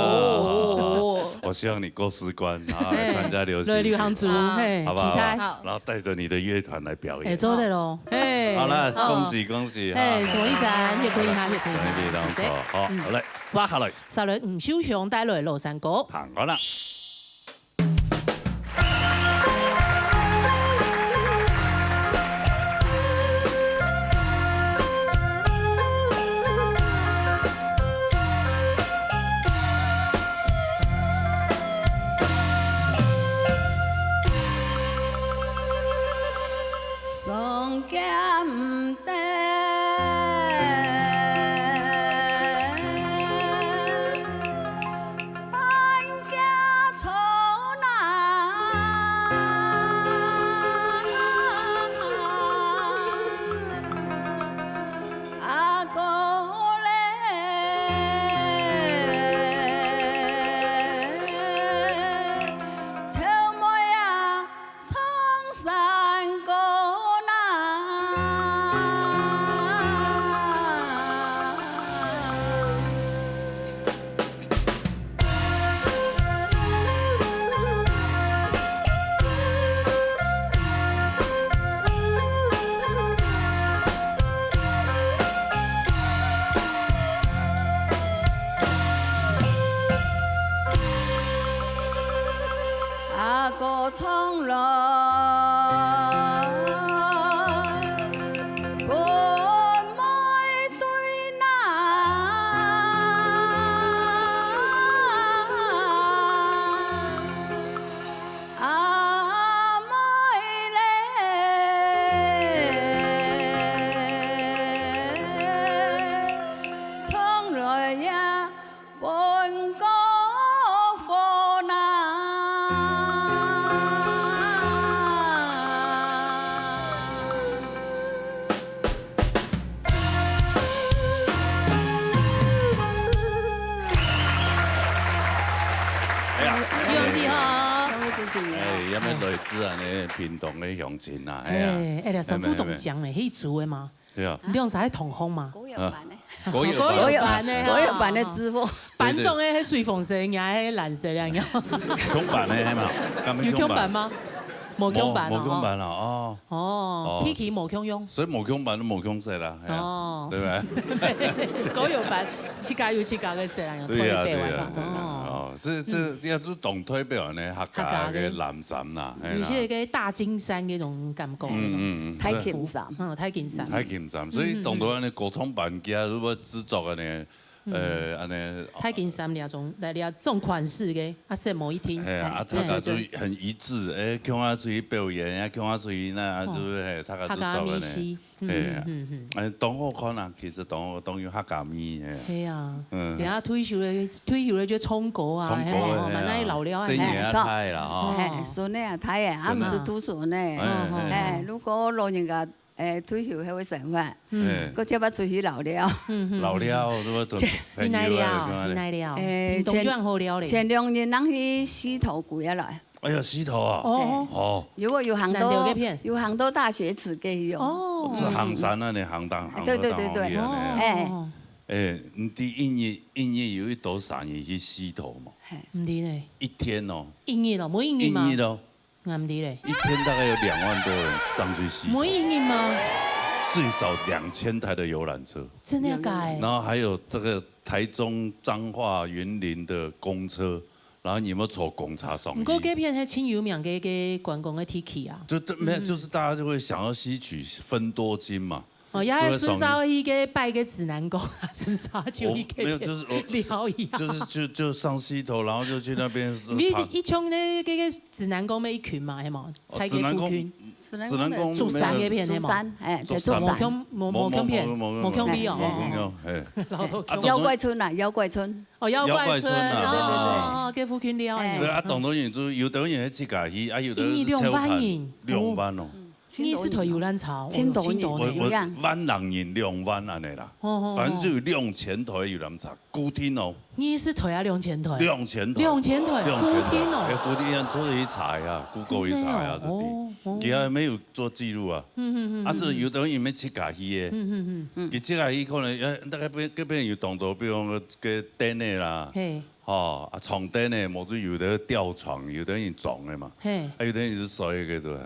我希望你過十關，然後來參加流行，哎，來流行組，嘿，好不好？期待。好。然後帶著你的樂團來表演。哎，做得咯，嘿。好了，哦。恭喜，恭喜，哎，哈。什麼意思啊？謝坤一下，謝坤一下，謝謝。好，嗯。好，來，接下來。接下來，吳秀香帶來老山歌。聽看啦。 阿哥唱來，分哎呀，分个火呐！哎呀，徐荣记好。各位主持人，哎，也没来自啊，那屏东的乡亲啊，哎呀，哎，哎，两三副董讲嘞，黑竹的嘛，对啊，两三个同乡嘛。国有版的。国有国有版的，国有版的直播，版种的，黑水凤色，人家黑蓝色两样。共版的嘛，有共版？吗？无共版啊。无共版了哦。哦哦，天气无共样。所以无共版就无共色啦，哎呀哦对不对？国有版，自家有自家个色，然后对呀，推背对呀，完对呀。哦，这这也是懂推表呢，客家个蓝衫啦，哎呀有些个大金衫那种感觉。嗯嗯嗯，太轻松。嗯，太金衫。太轻松，所以懂得呢，古装版家如果制作的呢，呃，安呢，太金衫那种，来了这种款式个，啊，色毛一听。哎啊，大家就很一致，哎，共下出去表演，哎，共下出去那，就是哎，大家就客家做了呢。美食，哎呀嗯嗯嗯。哎，当好看啊，其实当好当有客家味哎。对啊，嗯等下退休了，退休了就充国啊，充国嘿哦哎蛮爱老了啊。生意也太了哈。哎，孙女啊，大个，啊，孙女毋係讀書呢。哎哎，如果老人家，哎，退休還會生活，哎，佢接不出去老了。老了，如果你哪了？你哪了？哎屏东就很好了嘞。前兩日人去溪頭過來，哎呀，溪頭啊，哦，哦，如果有行到南投該片有行到大學池該有。哦，這行山啊，你行當行對對對對行到當方便呢哎哦，哎，你知一日一日有一多少人去溪頭嘛？嘿，毋知呢，一天哦，一日咯，每一日嘛，一日哦，啊毋知咧，一天大概有两万多人上去溪头每，一日嘛，最少两千台的游览车，真的要改然。后还有这个台中彰化云林的公车，然后你有没有坐公车上去？毋過該片係真有名个个觀光个地區啊，就对，没有，就是大家就会想要吸取芬多精嘛。哦，也係順續去个拜个指南宮，順續就去我没有，就是我个了一下。就是就就上溪头，然后就去那边你爬一衝呢，个个指南宮咩一群嘛，係無？哦在个附近，指南宮指南宮沒有竹山該片係無？竹山，哎，在竹山竹山。無共，無無共片，無共片哦。無共共，嘿。老頭啊共。妖怪村啊，妖怪村。哦，妖怪村妖怪村啊哦，哦，該附近了。哎对啊，當多人就有的人係自家去，啊，有的一日兩萬人，兩萬哦。千多人啊。你是退遊覽車，千多人千多人。我我有影萬零人兩萬安尼啦，哦哦哦反正就有兩千台遊覽車，固定哦，你是退啊兩千台，兩千台，兩千台，兩千固定哦。哎，固定要做一查呀，Google一查呀，这真的哦地，哦佢还没有做记录啊。嗯嗯嗯啊，这有的人也没自家去的，嗯嗯嗯，佢自家去可能，哎，那个边，那边有当多，比如讲个个灯的啦，嘿吼，啊，床灯的，或者有的吊床，有的人撞的嘛，嘿，啊，有的人是摔个对吧？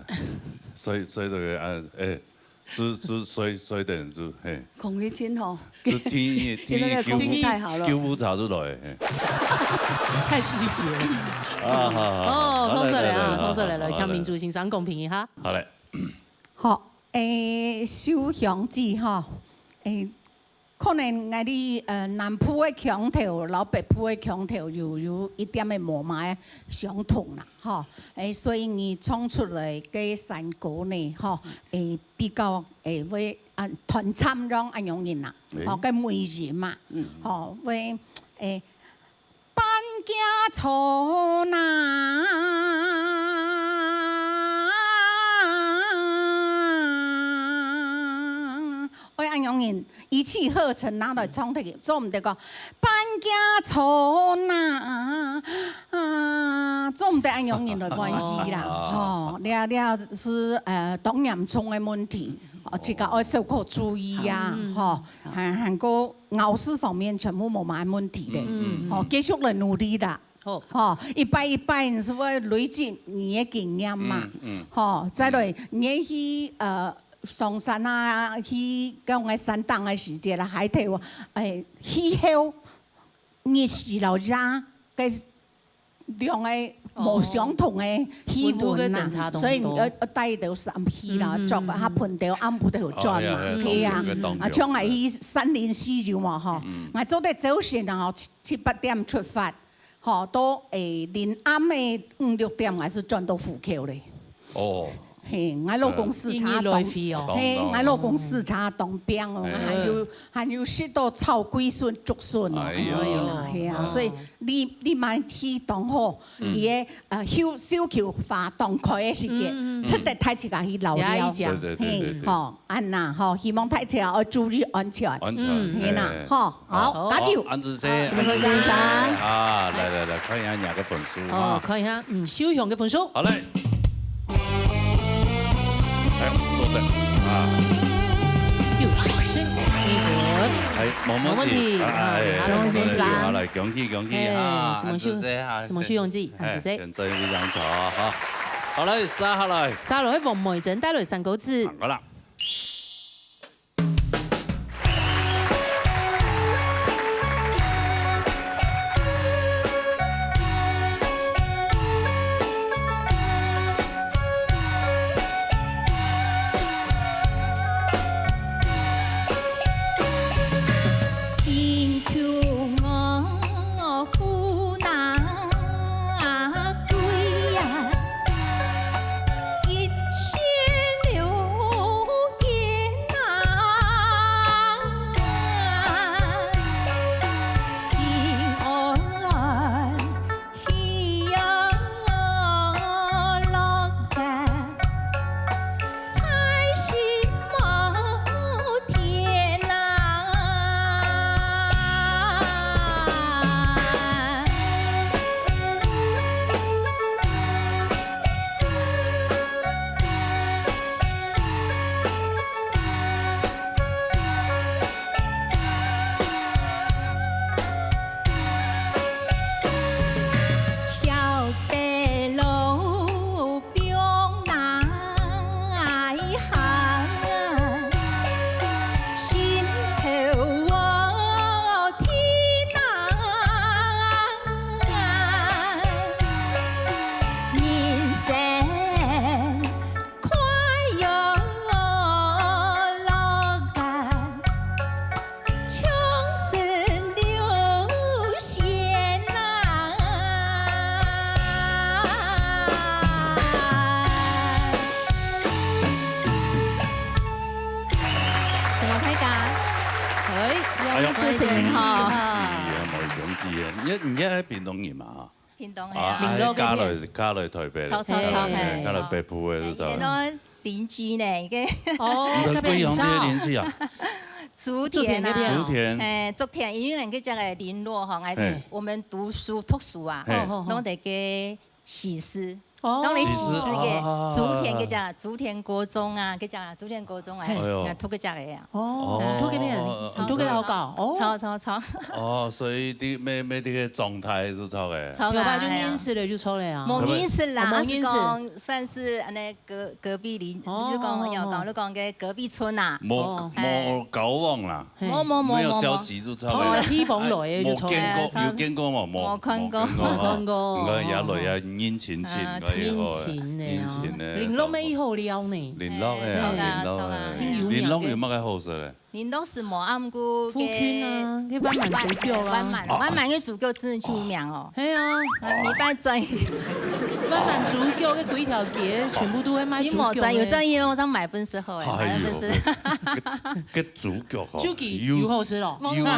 摔摔这个啊，哎，是是摔摔的人是嘿，空气清吼，是天天现在的空气太好了。救护车出来，嘿，太细节了。啊，好好好，哦，好冲出来啊，好冲出来，来，好请民族先生公平一下。好嘞，好，诶，秀香姐吼，诶，可能𠊎哋呃南部个腔调，摎北部个腔调有有一点仔無麼个相同啦，吼，诶，所以你唱出來个山歌呢，吼，诶，比較诶會啊斷顫樣恁樣形啦，誒吼，个尾音嘛，吼，會诶。 半家草呐，愛恁樣人一氣呵成拿來唱出去，做毋得講半家草呐，啊，做毋得恁樣人來關係啦，吼，這這是呃當嚴重个問題，哦，自家愛小可注意啊，吼，還還過咬字方面全部無麼个問題个，吼，繼續來努力啦。 好，吼，一擺一擺，你係會累積你个經驗嘛？嗯吼，再來，你去呃上山啊，去講个山頂个時節啦，海頭，誒，氣候，日時摎夜个兩个無相同个氣溫度个溫啦，精差當多所以你愛愛帶到衫去啦，著啊，較歕到暗晡頭轉嘛，哦，係啊呀，呀，啊，像𠊎去山林西遊嘛吼，𠊎做得朝晨啊，七七八點出發。 吼，到誒臨暗个五六點，𠊎係轉到湖口咧。哦，嘿，𠊎老公時常當，日日來回哦。嘿，𠊎老公時常當病哦，哎。還有，還有食到臭鬼孫、竹筍哦，哎喲。哎呀，嘿啊，哦。所以你，你買去當好，嗯。佢个，呃，繡，繡球花當開个時節，嗯，嗯，嗯。出得大自家去尞尞。尞一下。對，對，對，對，嘿，對。吼，恁樣吼，希望大自家愛注意安全。安全，嗯。嘿啦，哎。吼。 好，好，加油。好，恁仔細，好，先生。恁仔細。啊，來，來，來，看一下你个分數哦，哈。看一下，嗯，秀雄个分數。好嘞。哎，做得啊。九十一分。哎，無問題。無問題，哎，哎，啊，秀雄先生。好嘞，恭喜，恭喜，哎，哈，什麼秀，恁仔細哈，什麼秀雄記，哎，恁仔細。選擇非常好，哈。好嘞，接下來。接下來，王美珍帶來三個字。好了。 什麼大家？哎，哎喲，主持人好。哎，莫客氣啊，莫客氣啊。你，你係屏東人嘛？ 屏東个啊。啊，嫁來，嫁來台北了。著，著，著，哎，嘿。嫁來北部个，係毋係？哎，原來鄰居呢，一個哦，隔壁鄰舍。你的貴陽街鄰居啊？竹田啊。竹田那邊哦。竹田。哎，竹田，因為𠊎个這個鄰落吼，𠊎，嘿。我們讀書，讀書啊，嘿。攏在該西勢。哦。攏在西勢个，西勢，哦。竹田个這，竹田國中啊，个這，竹田國中哎，嘿。哎喲。那讀个這個呀。 哦，哦。讀該片，哦，哦，讀該老高，哦。著，著，著。哦，所以你每，每這個狀態係著个。著啊，頭擺就認識了，就著了啊。無認識啦，哦，無認識。係講算係恁呢隔，隔壁鄰，哦，你講，哦，哦，哦。你講个隔壁村啊。無，哦。無交往啦。嘿。無，無，無，無，無。沒有交集就著个啦。通常地方來个就著个。哎，無見過，哎，有見過無？無，無看過。無看過。無看過。你看也來也認親戚，啊，哎喲，認親个啊。認親个。鄰落乜好尞呢。鄰落个啊，哎，著啊，鄰落个。著啊。真有名个。鄰落有麼个好食个？ 你都係無暗過个附近啊，該萬巒豬腳啊。萬巒，萬巒个豬腳真係出名哦。係啊。啊，你拜轉。萬巒豬腳，該歸條街全部都會賣豬腳个。你無轉，有轉，有，我正買分食好誒，哎喲，買分食。該，該豬腳吼，就佢有，有好食咯。有，有，分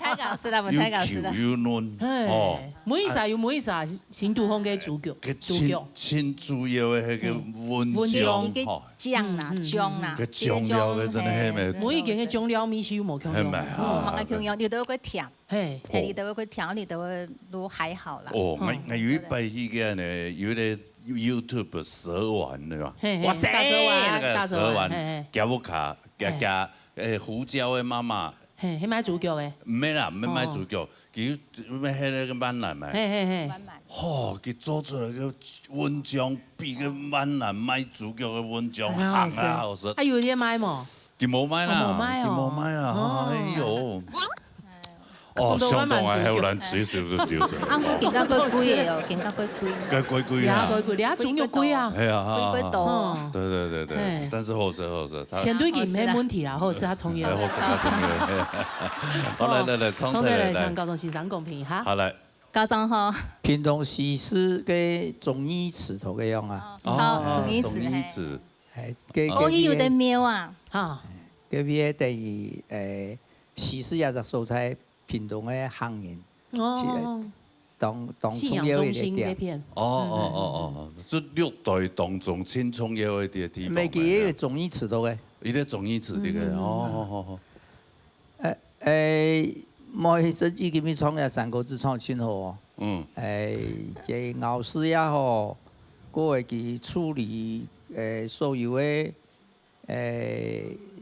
大家食啦，分大家食啦。有Q有嫩，嘿，哦。每一儕有每一儕新都風个豬腳，該豬腳。真，真主要个該个嗯，溫醬，溫醬，吼。 醬啦，嗯，嗯，醬啦，嗯，嗯。該醬料个真个係咩？嘿，每一間个醬料味緒無共樣。係咩？哦，啊，無共樣，有个會甜，嘿。嘿，有个會甜，有个都還好啦。哦，嗯。𠊎，𠊎有一擺去个呢，有一個YouTube蛇丸，對吧？嘿，嘿，哇塞，大蛇丸，那個蛇丸，大蛇丸，嘿，嘿。加不卡，加，嘿。加，誒，胡椒个媽媽。嘿，係賣豬腳个。毋係啦，毋係賣豬腳，哦。 佢賣該个萬巒嘛。嘿，嘿，嘿。萬巒。吼，佢做出來个溫醬比該萬巒賣豬腳个溫醬還較好食。啊，有得賣無？佢無賣啦，哦，無賣哦。佢無賣啦，哦。哎喲。哦，相當个後來，直接就丟掉。啊，毋過更加貴貴个哦，更加貴貴。該貴貴啊。呀，貴貴，你看豬肉貴啊。係啊，係啊，貴貴多。嗯。對，對，對，對，嘿。但是好食，好食，佢錢對佢毋係問題啦，好食較重要。哎，好食較重要。好，來，來，來，長腿來，長腿來，來。向高中先生公平哈。好，來。 家長好。屏東西勢个忠義祠頭个樣啊。哦，忠義祠，哦，忠義祠，嘿。哎，該，該位个，過去有兜廟啊。哈。該位个等於，哎，西勢這隻所在，屏東个客人，哦。當，當重要个一個點。信仰中心該片。哦，哦，哦，哦，這六堆當中盡重要个一個地方。毋係，佢一個忠義祠到个。一個忠義祠，對个，嗯，嗯，嗯。哦，好，好，好。 呃，呃，莫去真正今日唱个山歌子唱盡好哦。嗯。呃，這咬字也好，過會去處理，呃，所有个，呃，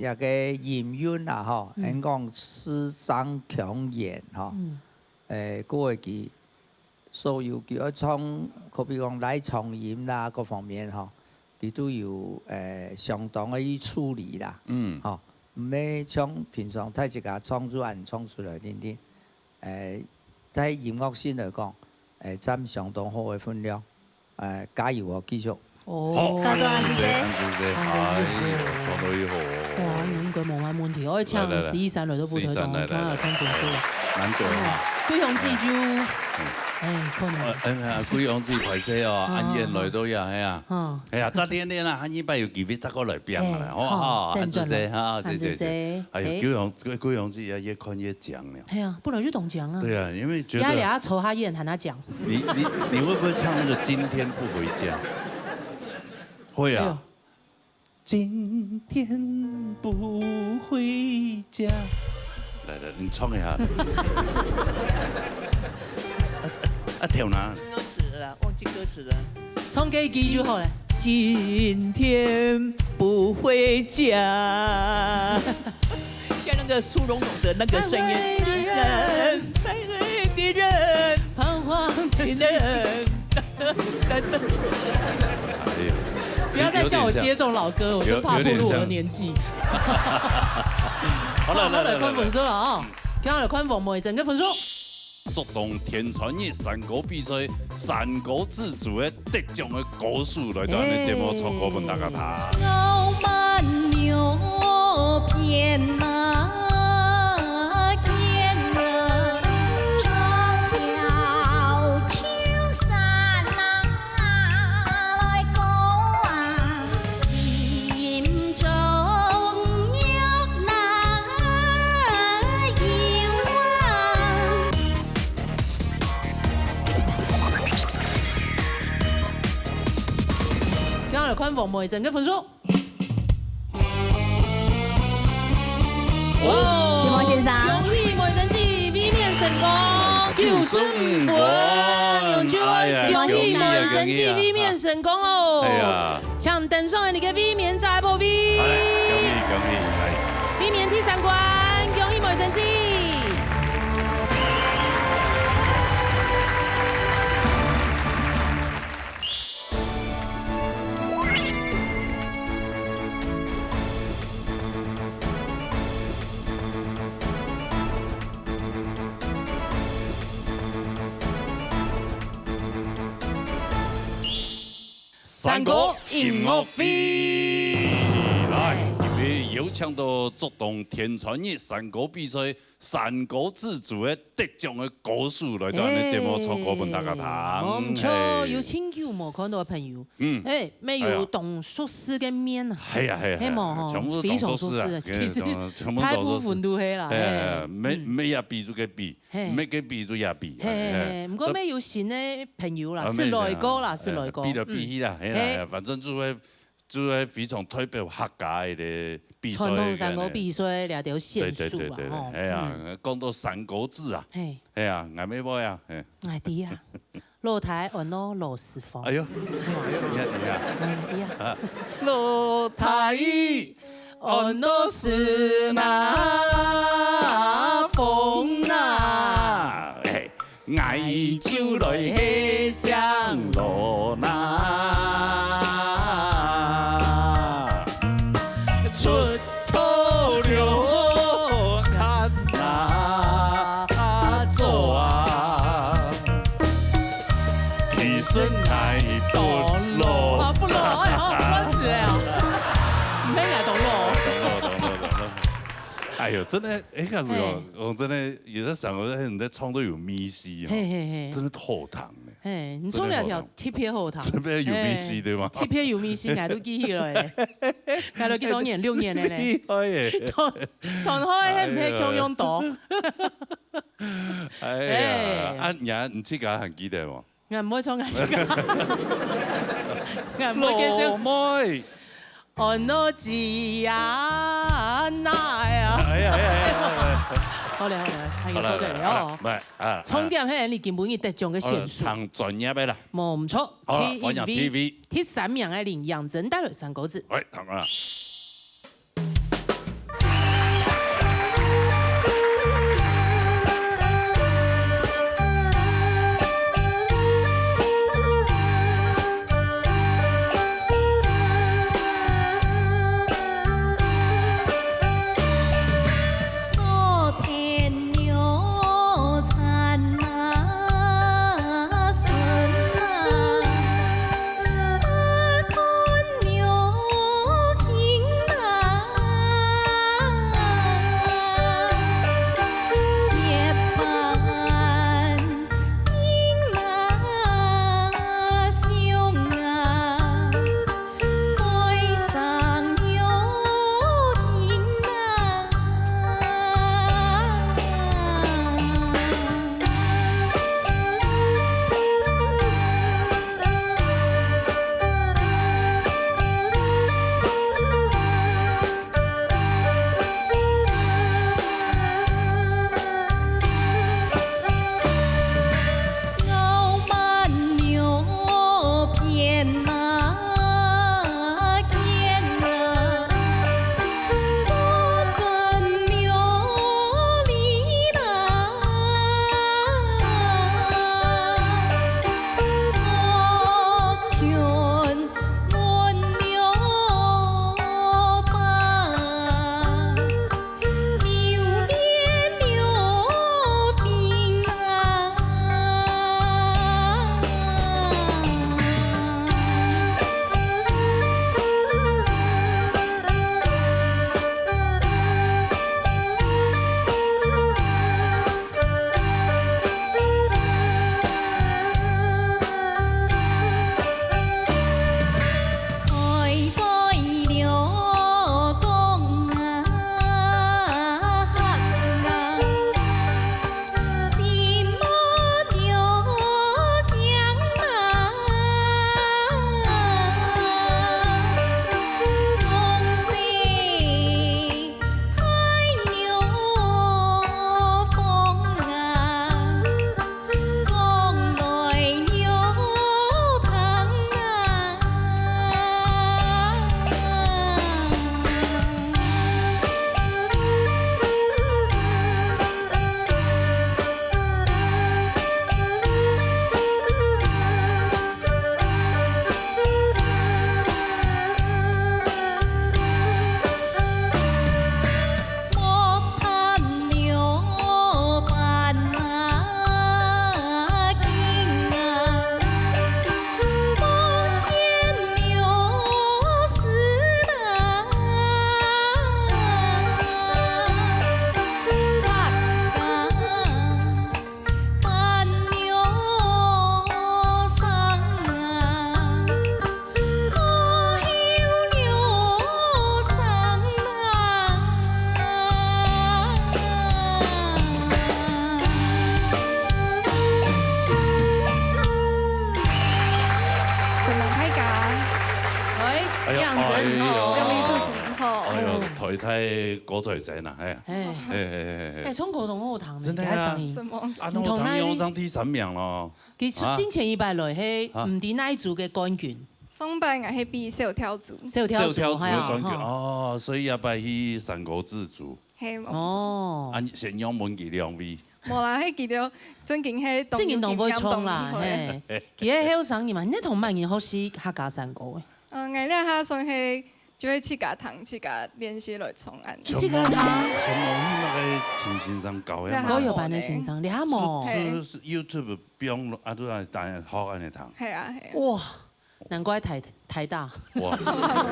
這個音韻啊，吼，嗯。恁講字正腔圓，吼。嗯。呃，過會去所有佢愛唱，可比講拉長音啦，各方面吼，佢都有，呃，相當个去處理啦。嗯。吼，毋係像平常大自家唱出來，唱出來定定。呃，在音樂性來講，呃，佔相當好个分量。呃，加油哦，繼續。 哦。好，加油啊，阿志仔。阿志仔，哎喲，唱到以後哦。哇，應該無麼問題，我請來，來，來。十一三來都不得動，十一三來，來，看看分數。來，難得嘛。嗯，桂雄姐就，嗯。哎，可能。呃，嗯，啊，桂雄姐壞勢哦，啊。恁遠來到呀，係啊。嗯。哎呀，再練練啦，下一擺有機會再過來表演啦，哎，好，好，好，阿志仔，等轉來。哈，謝謝，阿志仔。謝謝。哎喲，哎。桂雄，桂雄姐也越看越強了。哎呀，本來就當強啊。對啊，因為覺得壓力啊，抽下煙，喊他講。 你，你，你會不會唱那個今天不回家？會啊。哎喲。今天不回家。來，來，你唱一下。啊，啊，啊，跳哪？歌詞了，忘記歌詞了。唱這句就好了。今天不回家。 像那個蘇蓉蓉的那個聲音。哎呀，不要再叫我接這種老歌，我真怕暴露我的年紀。有，有點像。好了，好了，來，來，來。看分數了哦。嗯。今日來看王梅珍个分數。竹東天穿日山歌比賽，山歌之祖个 得獎个歌手來到咱个節目唱歌分大家聽。今日來看王梅珍个分數。哇，徐茂先生。恭喜梅珍姐衛冕成功，九十五分，永久，哎呀，恭喜梅珍姐衛冕成功哦。恭喜啊，恭喜啊。哎呀。請登上你个衛冕遮个寶位。哎，恭喜，恭喜，哎。衛冕第三關，恭喜梅珍姐。 山歌音樂會。來，今日邀請到竹東天穿日山歌比賽 山歌之祖个得獎个歌手來到咱个節目唱歌分大家聽。哎，無毋著，嘿。有真久無看到个朋友。嗯。哎，乜有當熟識个面啊。哎呀，係啊，係啊，係無吼？全部都當熟識啊，非常熟識啊，其實全部，全部當熟識。大部分都係啦，哎，哎，哎，嗯。乜，乜也比就个比，嘿。乜个比就也比，嘿，嘿，哎，嘿，毋過乜有新个朋友啦，啊，係來過啦，係來過。哎，比來比去啦，嗯。嘿啦，嘿。哎，反正就會 就係非常代表客家个比賽个呢。傳統山歌比賽這條線索啦，對，對，對，對，吼。哎呀，嗯。講到山歌子啊，嘿。哎呀，𠊎乜會啊，嘿。𠊎知啊，老弟安到老師傅。哎喲，你看，你看。哎，𠊎知啊。老弟安到師那風那，哎。 𠊎就來係姓羅那，出頭路看那做啊，其實𠊎當老。啊，不老，哎，好，不好意思哎，哦。毋係𠊎當老。當老，當老，當老。哎，哎呦，真个，哎，開始講，嘿。講真个，有个時候，你在唱都有味緒吼，嘿嘿嘿。真个好聽呢。嘿，你唱了條特別好聽。真个好聽。特別有味緒，嘿，對嗎？特別有味緒，𠊎都記起來了。𠊎都幾多年，六年了呢。厲害耶！彈，彈開，嘿，毋係共樣多。哎呀，哎。啊，你啊，你自家還記得無？ 𠊎毋會唱，𠊎自家，𠊎毋會介紹。老妹。安到自然啊，哎呀。哎呀，哎呀，哎呀，哎呀。好了，好了，還有做得了哦。好了，好了，來，啊，重點係你今晡日得獎个線索。好了，唱專業个啦。無毋著，好了，歡迎T V。第一位，第三名个林楊真帶來三個字。喂，唐啊。 承蒙大家。哎，哎呦，楊真吼。哎呦。兩位主持人好。哎呦，台大高材生啊，哎。哎。哎，哎，哎，哎。哎，唱歌當好聽呢，真的啊。你个聲音。什麼？啊，你同那位，那我唐勇上第三名咯。其實啊。進前一擺來，嘿，啊。毋知哪一組个冠軍。上擺𠊎係比小跳組。小跳組，小跳組个冠軍，係啊，吼。哦，所以這擺去山歌子組。係，無錯。哦。啊，先仰般佢兩位？ 無啦，係佢兜正經係當有經驗，正經當會唱啦，當厲害。嘿。佢係後生人嘛，你同麼人學習客家山歌个？呃，𠊎這下算係，就係自家彈、自家練習來唱恁。自家彈？全部，全部去那個陳先生教个嘛。高友班个先生，你還無？係。是，是，是YouTube放落，啊，都在彈，好恁樣彈。係啊，係啊。哇！難怪台，台大。哇，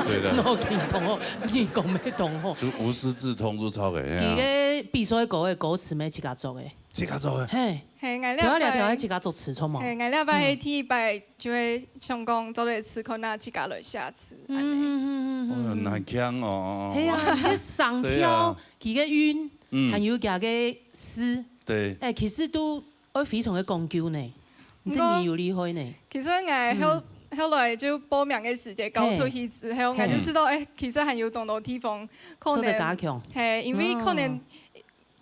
對的。腦筋當好，耳公也當好。就無師自通就超過，嘿啊。佢个比賽歌个歌詞乜自家作个。自家作个。嘿。嘿，𠊎這擺，跳下跳下自家作詞，著無？嘿，𠊎這擺係第一擺，就會想講做得試看啊，自家來寫詞，嗯，恁呢。嗯，嗯，嗯，嗯。哦，難聽哦。係啊，佢个聲調，對啊。佢个韻，嗯。還有佢个字，對。哎，其實都愛非常个講究呢。你真个有厲害呢。毋過，其實𠊎後，嗯。後來就報名个時節交出去之後，嘿。𠊎就知道，嘿。哎，其實還有當多地方可能，做得加強。嘿，因為可能，哦。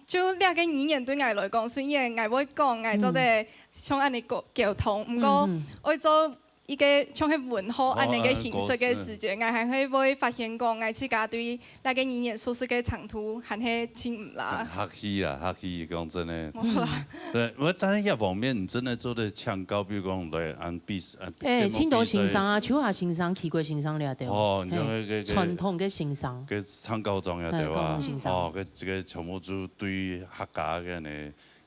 就這个語言對𠊎來講，雖然𠊎會講，𠊎做得像恁呢溝，溝通，毋過，嗯，嗯。愛做一個像係文學恁呢个形式个時節，哦，哎，故事。𠊎還係會發現講，𠊎自家對 該个語言熟識个程度還係盡毋罅。很客氣啦，客氣，講真的。無啦。對，我但是這方面你真的做得請教，比如講來按比，按，哎，節目盡多先生啊，比賽。秋霞先生、奇怪先生了，對吧？哦，你像那個，哎，那個傳統个先生。該參考中呀，哎，對吧？傳統先生。哦，該這個全部就對客家个呢，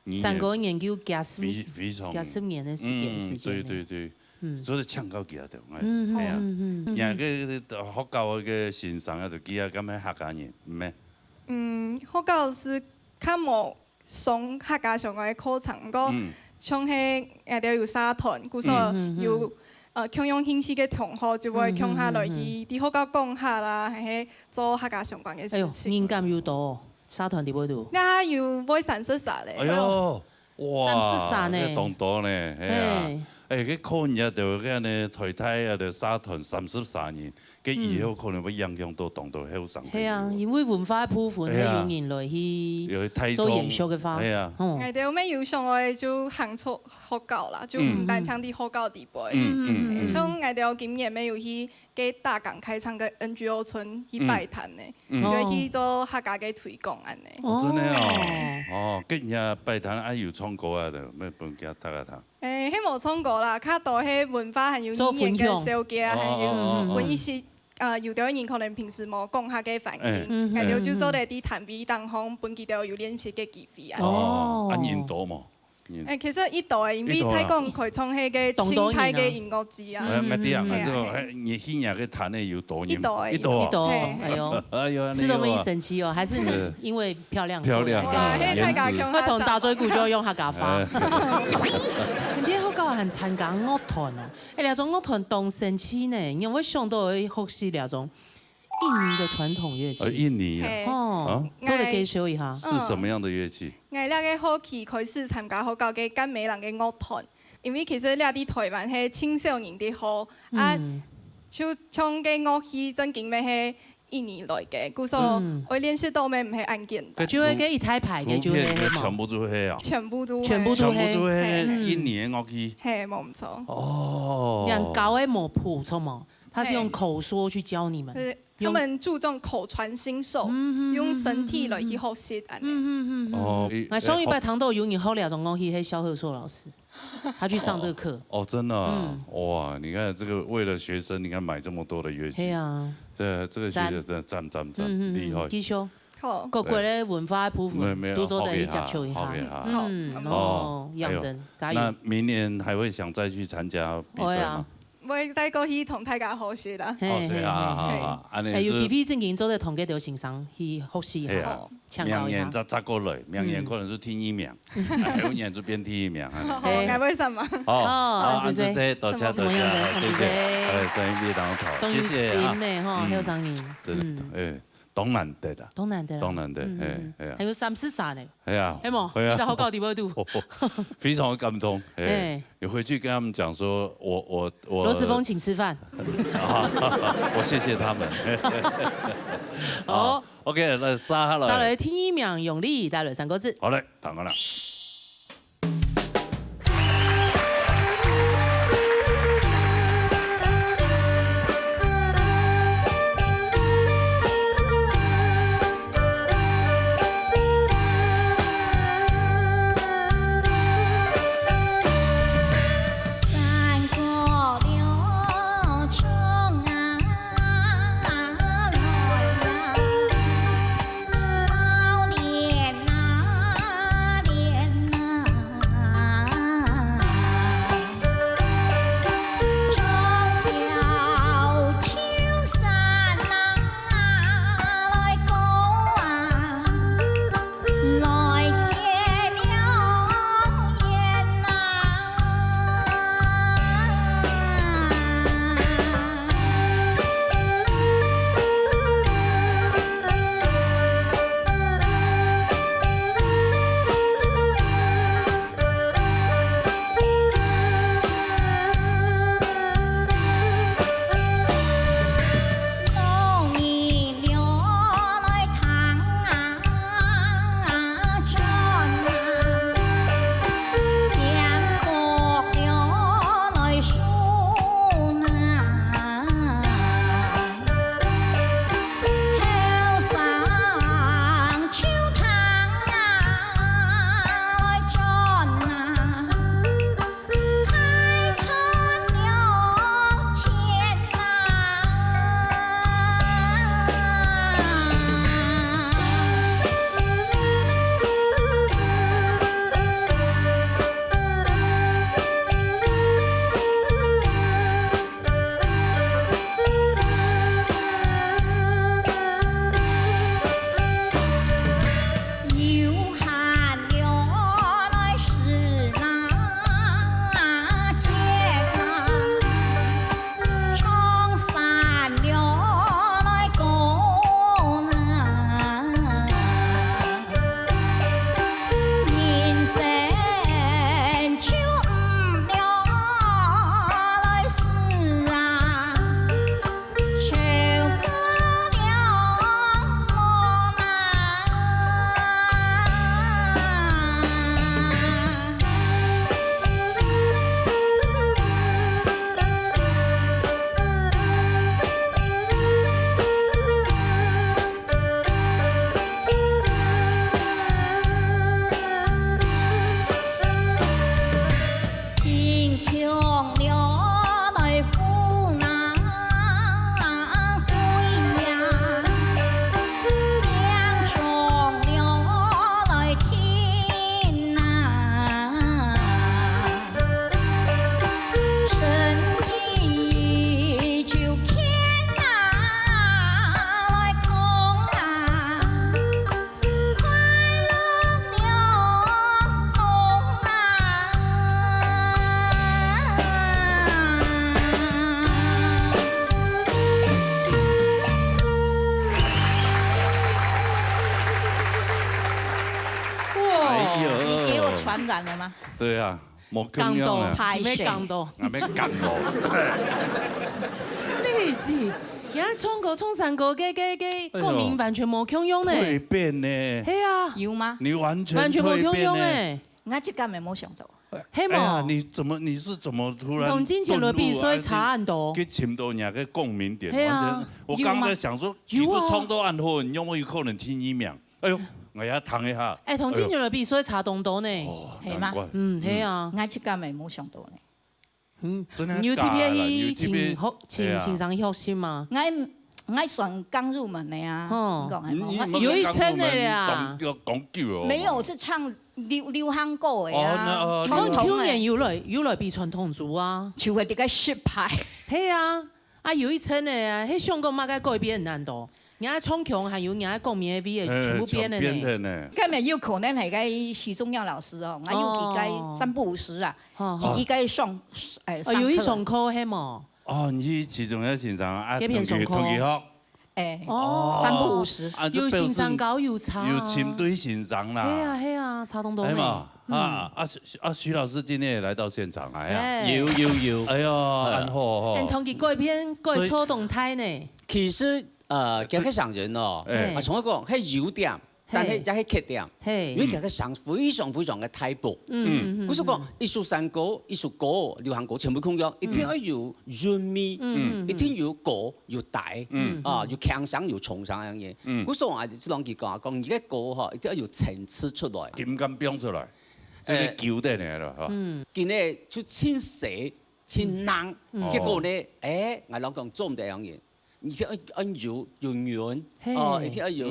語言三國研究幾十，非，非常，幾十年的時間，嗯，時間呢。對，對，對。 嗯。所以請教佢啊，對，哎，嗯，哎呀，嗯，嗯，嗯。人家个學校个先生啊，就佢啊，敢係客家人，毋係？嗯，學校係較無上客家相關个課程，毋過，嗯。像係，呃，有社團，故所，嗯，嗯，嗯。有，呃，共樣興趣个同學，就會共下來去，嗯，嗯，嗯，嗯。在學校講客啦，還係做客家相關个事情。哎喲，人敢有多哦？社團裡背肚？該有會三十儕咧。哎喲， 哇，三十儕呢。該當多呢，係啊。嘿。哎，該可能啊，就該呢，台大啊，就社團三十儕人，該以後可能會影響到當多後生朋友。嗯。係啊，因為文化个部分，哎呀。係有人來去有帶動，做延續个話。哎呀。嗯。𠊎兜乜有想愛就行出學校啦，就毋單淨在學校裡背。嗯，嗯，嗯。像𠊎兜今年乜有去 个大港開唱个N G O村去擺攤呢，嗯。嗯。就會去做客家个推廣恁呢。哦，真的哦。哦。哦，該人家擺攤還有唱歌啊，就，乜分佢大家聽。誒，係無唱歌啦，較多係文化還有語言个紹介啊，做分享。還有分一些，哦，哦，哦，哦。呃，有兜人可能平時無講客个環境，哎。嗯哼。感覺就做得在攤位當中分佢兜有練習个機會啊。哦，哦。啊，人多無？ 嗯。誒，其實一度誒，因為一度啦。大港開唱係个當多人啊。清代个音樂節啊。哎，嗯，乜對啊，嗯，嗯。哎，這個，哎，你去那個攤位有多人？一度誒，一度啊。一度，嘿。哎喲。哎喲，恁呢哦。吃東西神奇哦，還是你因為漂亮？漂亮，哇，哎，嘿，大家共下。那同打嘴鼓就要用客家話。哎。你在學校還參加樂團哦？誒，這種樂團當神奇呢，你有沒有想到會學習這種 印尼的傳統樂器。呃，印尼啊。嘿。哦，啊？做得介紹一下。是什麼樣的樂器？嗯，𠊎這個學期開始參加學校个甘美朗个樂團，因為其實這在台灣係盡少人在學，啊，嗯。就像个樂器正經乜係印尼來个，故所，嗯。愛練習到乜毋係恁簡單。就係該一大排个，就係，普遍全部都係啊。全部都係。全部都係。全部都係，嗯。印尼个樂器。嘿，無毋著。哦。恁教个無譜，著無？ 他是用口說去教你們。嘿。就是他們注重口傳心授，用，嗯，嗯，嗯，用身體來去學習，嗯，恁呢。嗯，嗯，嗯，嗯。哦，那上一擺聽到有人學這種樂器，係蕭賀碩老師，他去上這個課。哦，哦，真的啊？嗯。哇，你看這個為了學生，你看買這麼多的樂器。對啊。這，這個學生真的讚，讚，讚，讚，嗯，嗯，嗯，厲害。繼續。好。各國的文化的部分，沒有，沒有，都做得去接觸一下。好，好，好。嗯，好。哦，哦，楊真，哎呦，加油。那明年還會想再去參加比賽嗎？會啊。 會再過去同大家學習啦。嘿，哦，係啊，嘿，嘿。好，好，好，恁呢係。哎，有機會正經做得同該兜先生去學習一下，係啊。請教一下。明年再，再過來，明年可能係第二名，嗯。哎，後年就變第一名，恁呢。好，嘿。𠊎會上嘛。好，好，好，恁仔細，恁仔細，多謝，多謝，好，謝謝。恁仔細，恁仔細。哎，真的非常好，謝謝啊。當有心的吼，嗯。後生人。真的，嗯。哎。 當難得啊。當難得啊。當難得，嗯，嗯，嗯。嘿，嘿啊。還有三十儕呢。哎呀，係無？哎呀。你在學校裡背肚。非常的感動，哎，哎。你回去跟他們講說，我，我，我，羅時豐請吃飯。啊，我謝謝他們。好。好，OK，來，續下來。續下來第二名，用力帶來三個字。好嘞，聽好了。對啊，無共樣啊。講到，歹勢。你沒講到。啊，沒講到。這一集，人家唱歌、唱山歌，个个个哎呦。共鳴完全無共樣呢。蛻變呢。係啊。有嗎？你完全完全無共樣誒。蛻變呢。𠊎這個也無想到。係無？哎呀，你怎麼，你是怎麼突然同進前个比賽差恁多。頓悟啊？去尋到人家个共鳴點，係啊。完全，我剛剛在想說，有嗎？有啊。其實唱到恁好，你有沒有可能第二名？ 哎喲，𠊎也聽一下。哎，同進前个比賽差當多呢。哎喲，哦，係嗎？難怪。嗯，係啊。嗯。𠊎自家也無想到呢。嗯，真的假的啦？你有特別去你有特別，請學，請，哎呀。先生學習嗎？𠊎，𠊎算剛入門个啊，哦。你講，哎，你，你有一層个啦。講，講久哦。沒有，是唱流，流行歌个啊，哦，那，哦，傳統个。你舊年有來，有來比傳統組啊？就會這個失敗。係啊。 啊，有一層呢，係想講麼个改變恁多，人家唱腔還有人家講面个味，哎，全部變了呢。全變了呢。根本有可能係該許宗耀老師哦，𠊎有去該三不五時啊，哦。去，去該上，哎，哦，上課。有去上課係無？哦，你去許宗耀先生啊，該片上課。同佢，同佢學。哎，哦。三不五時。啊，就表示有先生教有差啊。有尋對先生啦。係啊，係啊，差當多呢。係嘛？ 嗯。啊，啊，徐，啊，徐老師今天也來到現場，哎呀。哎。有，有，有。哎喲，哎。恁好吼。恁同佢改變，改錯動態呢。所以，其實，呃，佢个聲音哦，哎。啊，像𠊎講，係優點，但係也係缺點。嘿。因為佢个聲非常非常个大部。嗯，嗯，嗯，故所講，嗯。一首山歌，一首歌，流行歌全部共樣，一定愛有韻味，嗯，嗯，嗯。一定有高有低，嗯。啊，有輕聲有重聲恁樣。嗯。故所啊，就同佢講啊，講你个歌吼，一定愛有層次出來。情感放出來。 就係糾等个啦，吼。嗯。今日就盡細、盡硬，嗯。結果呢，哦。哎，𠊎老公做毋得恁樣。一定愛，愛有，有韻，嘿。哦，一定愛有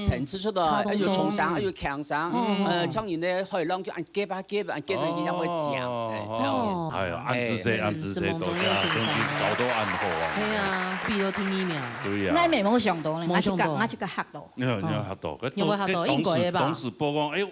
層次出來，嗯。愛有重聲，差當多。愛有輕聲。嗯。呃，像人呢，海浪就恁夾啊夾啊，恁夾啊，佢正會講，哦，哎，哦。了解。哎呀，恁仔細，哎，恁仔細，嗯，多謝，係，係，係。重新搞到恁好啊。係啊，比到第二名。對啊。𠊎也無想到呢，𠊎這個，無想到。𠊎這個嚇到。你有，你有嚇到，哦。該，有無嚇到？該當時，應該个吧。當時播講，哎喲，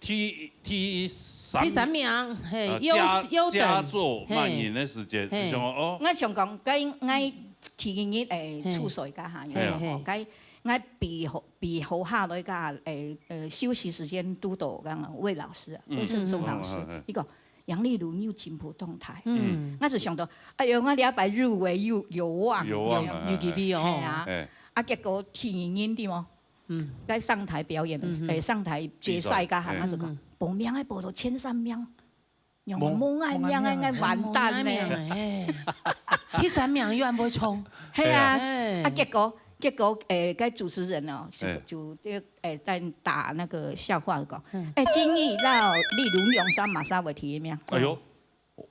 第，第三，第三名，嘿，呃，有，佳，有等，佳作滿盈个時節，嘿。你想講，哦。𠊎想講，該𠊎第一日，誒，嘿。出手一下哈，嘿，嘿。哦，該𠊎比好，比好下來一下，誒，呃，休息時間堵到剛剛魏老師啊，嗯。魏勝松老師，嗯，嗯，嗯。佢講，楊麗如，你有進步動態。嗯。𠊎就想到，哎喲，𠊎這擺入圍有，有望，有望啊，有機會哦。係啊。哎。啊，結果第二日對無？ 嗯。該上台表演个時，嗯哼。誒，上台決賽个時，比賽，哎。𠊎就講，嗯哼。報名愛報到前三名，若無，無，無愛名个，無愛名个，無愛名个，完蛋呢。無愛名个，哎。第三名又還毋會衝。係啊，哎。啊，結果，結果，誒，該主持人哦，就，哎。就，誒，在打那個笑話講，嗯。哎，金玉到麗如兩儕麼儕會第一名。哎喲。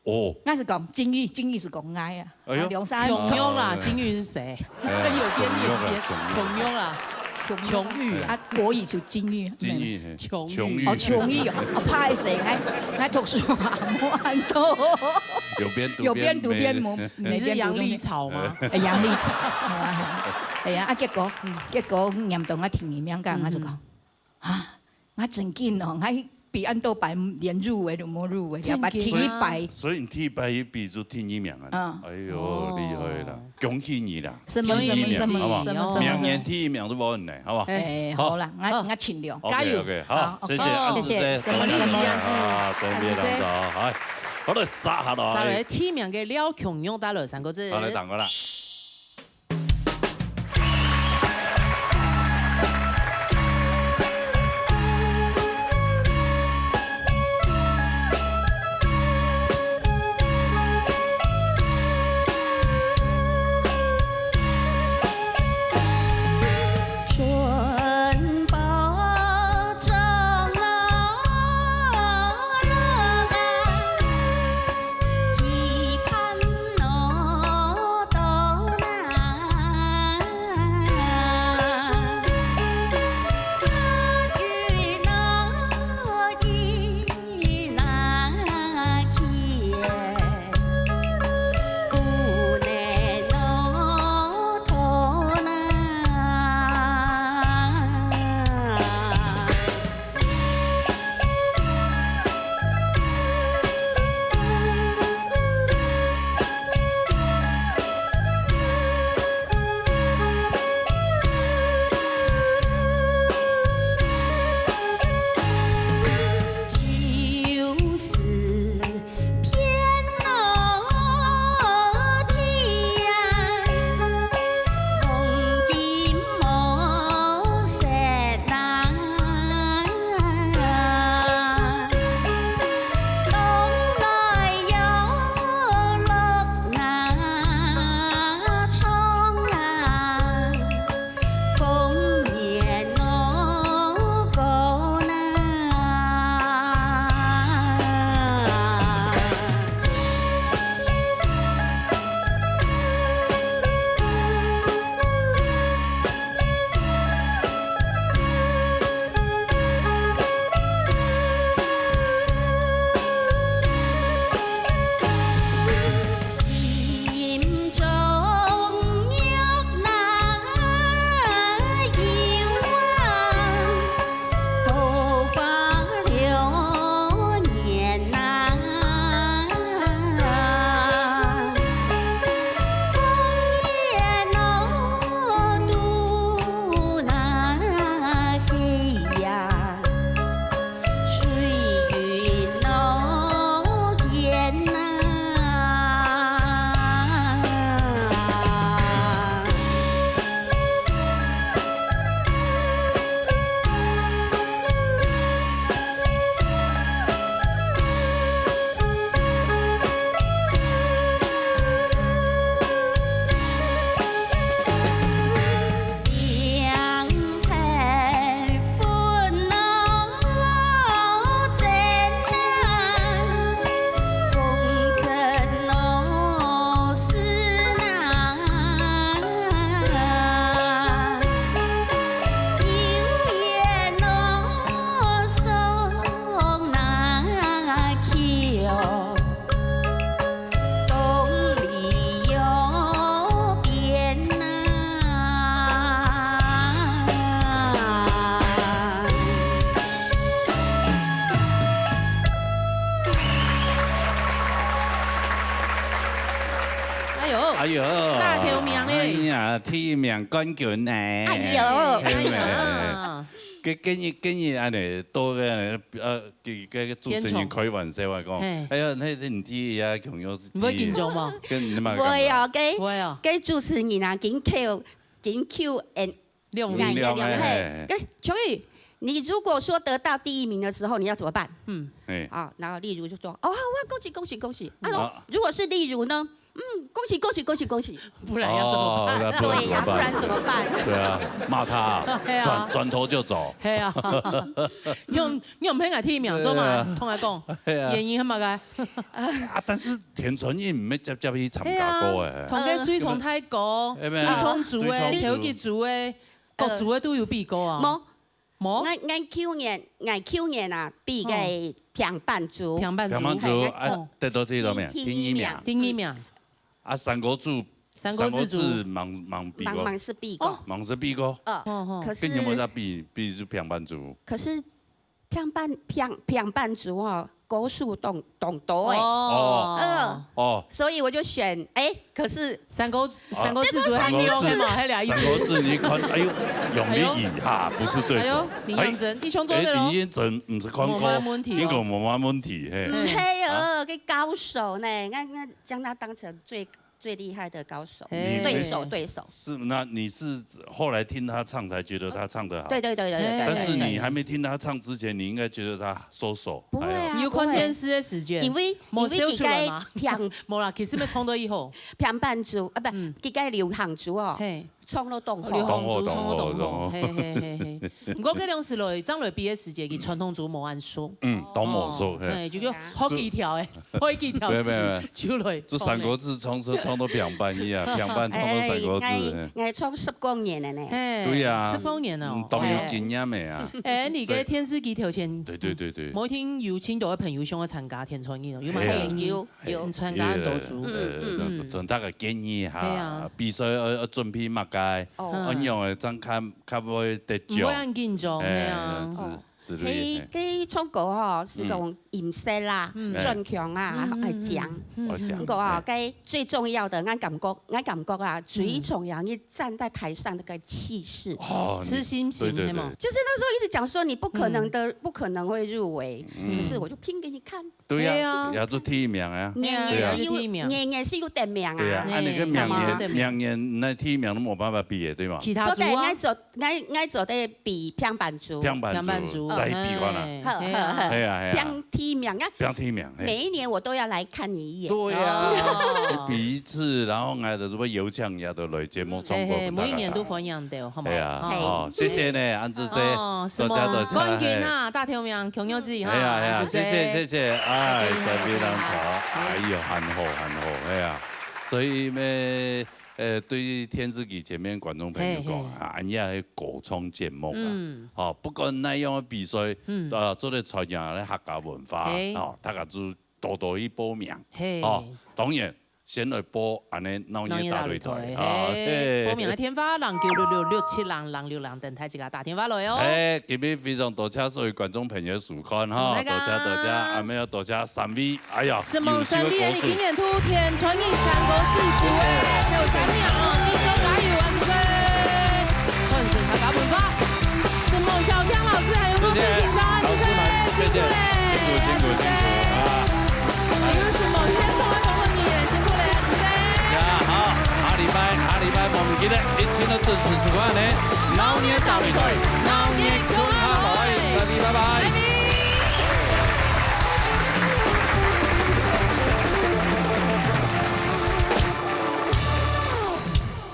哦。𠊎係講金玉，金玉係講𠊎啊。哎喲。啊，兩儕。瓊玉啦，金玉係誰？哎，右邊，右邊，瓊玉啦，瓊玉啦。瓊玉。瓊玉。啊，國語就金玉。金玉，嘿。瓊玉。瓊玉。哦，瓊玉哦，哦，歹勢，𠊎，𠊎讀書啊，無恁多。有邊讀邊，有邊讀邊，無，你是楊麗草嗎？哎，楊麗草。哎呀，啊，結果，嗯。結果念到𠊎第二名，𠊎就講，嗯。 啊，𠊎真緊哦，𠊎比恁多擺連入圍都無入圍，真緊啊。這擺第一擺。所以，所以你第一擺去比就第二名啊。嗯。哎喲，哦。厲害啦，恭喜你啦。什麼，第一名，什麼，什麼，好不好？什麼，什麼，明年第一名就無問題，好不好？哎，好啦，𠊎，好。𠊎盡量。OK，加油。OK，好，好，謝謝，OK，謝謝，謝謝，什麼，什麼，什麼。啊，真的非常好，好。好了，接下來。接下來，第一名个廖瓊玉帶來三個字。好，來，掌聲啦。哎呦，大頭名呢？哎呀，第一名冠軍呢。哎呦，哎呀。今，今日，今日恁呢，多个，呃，个，个，个主持人開玩笑啊，講，嘿。哎呀，那，那你第一啊，朋友，你會緊張嗎？跟你嘛，會哦，該，會哦。該主持人啊，緊扣，緊扣，and 兩名。兩名，哎，嘿。哎，秋雨，你如果說得到第一名的時候，你要怎麼辦？嗯。哎。啊，然後例如就說：“哦，我恭喜，恭喜，恭喜。”啊，啊。如果是例如呢？“嗯，恭喜，恭喜，恭喜，恭喜。”不然要怎麼辦？哦，那不然怎麼辦？對呀，不然怎麼辦？對啊，罵他啊，哎呀。轉，轉頭就走。哎呀，你有，你有沒有第一名？做嘛，對啊。同我講，哎呀。原因係麼个？啊，但是田傳益毋係接接去參加過哎。哎呀，同个水沖大哥，哎，沒有。水沖煮个，水沖煮。潮州煮个， 各族个都有比過啊？無。無？𠊎，𠊎舊年，𠊎舊年啊，比个哦。平板族。平板族。平板族，嘿，啊，哦。得到第幾名？第，第二名。第二名。第二名。啊，三國志，三國志族。三國志吂，吂比過。吂，吂係比過。哦。吂係比過。哦，哦。可是，跟你有沒有在比？比是平板族。可是 平板，平，平板族哦，高手當，當多欸。哦。嗯。哦。所以我就選，欸，可是三國，三國志族還沒有，這個三國志，還沒有，還有意思。三國志，你看，哎呦，用力一下，不是對手。哎呦，林彥真，哎，你想做的咯。哎，林彥真，毋係看過，無麼問題哦。應該無麼問題，嘿。嗯，嘿喲，啊。个高手呢，𠊎，𠊎將他當成最 最厲害的高手，嘿。對手，對手。是，那你是後來聽他唱才覺得他唱得好？對，對，對，對，對，對，但是你還沒聽他唱之前，你應該覺得他so-so。不會啊，哎呦。你有看電視个時間，不會。因為，無笑出來嗎？因為佢个平，無啦，其實乜唱到以後。平板族，啊，不，嗯。佢个流行族哦，嘿。唱到當好。流行族唱到當好，當好，當好。嘿，嘿，嘿，嘿。毋過，該量時來，正來比个時節，佢傳統族無恁熟。嗯，當無熟，哦，嘿。嘿，就叫好技巧欸。 會記條詞，沒有，沒有，沒有。就來唱咧。這三國志唱是唱到平板去啊，平板唱到三國志，哎，哎，哎，哎，唱十多年了呢。嘿，對啊，十多年了哦。嗯，當有經驗的啊。哎，你个電視機頭前，對，對，對，對。無一定有盡多个朋友想愛參加田傳益哦，有嘛？哎呀。有，有。嗯，參加恁多組。有，嗯，嗯。呃，嗯。同大家建議哈，哎呀。比賽要，要準備麼个，哦。恁樣會正較，較會得獎。毋會恁緊張，哎，哎呀。係。 之類，嘿，嘿。該唱歌吼，係講音色啦，嗯。轉腔啊，嗯，嗯，愛講。嗯，嗯，嗯。愛講，毋過吼，嘿。該最重要的，𠊎感覺，𠊎感覺啦，嗯。最重要，你站在台上那個氣勢。哦，你，痴心型，對，對，對。係嗎？就是那時候一直講說你不可能的，嗯。不可能會入圍，嗯。可是我就拼給你看。對呀，對呀。也做第一名啊。年年係有，對啊。第一名。年年係有得名啊。對啊，啊，嘿，你跟明年，年年，明年那第一名都沒辦法比耶，對嗎？其他組啊。做得，𠊎做 𠊎，𠊎做得比平板族。平板族，平板族，再比看啊。嘿，好，好，好。嘿啊，嘿啊。平第一名啊。平第一名，嘿。每一年我都要來看你一眼。對啊，哦。比一次，然後𠊎就係有請人家都來節目唱歌，嘿，嘿，分大家聽。每一年都歡迎的，好嗎？哎呀，哦。哦，謝謝呢，恁仔細，哦，多謝，多謝，冠軍啊，嘿。大頭名，窮友記哈，哎呀，哎呀，恁仔細。謝謝，謝謝，哎，感謝，真非常好，哎喲，很好，很好，哎呀，所以呢， 呃，對於電視機前面觀眾朋友講，嘿，嘿。啊，恁樣係歌唱節目啊。嗯。吼，不管哪樣个比賽，嗯。呃，做得傳揚咱客家文化，嘿。吼，大家就多多去報名。嘿。吼，當然，先來報恁樣鬧熱大擂台，鬧熱大擂台，啊，嘿，嘿。報名个電話，零九六六六七零零六零，等待自家打電話來哦。嘿，今日非常多謝所有觀眾朋友收看哈，是，大家。多謝，多謝，啊，還有多謝三位 哎呀，承蒙三位，優秀个歌手。你今年度田傳益三國志組个頭三名哦，繼續加油啊，謝謝！傳承客家文化。承蒙小強老師，還有莫俊先生啊，謝謝，辛苦咧，謝謝，辛苦，辛苦，辛苦，啊。還有承蒙現場个工作人員，辛苦咧，謝謝。呀，好，下禮拜，下禮拜無毋記得，一定要準時收看呢。鬧熱大擂台，鬧熱共下來，再見，拜拜。拜拜。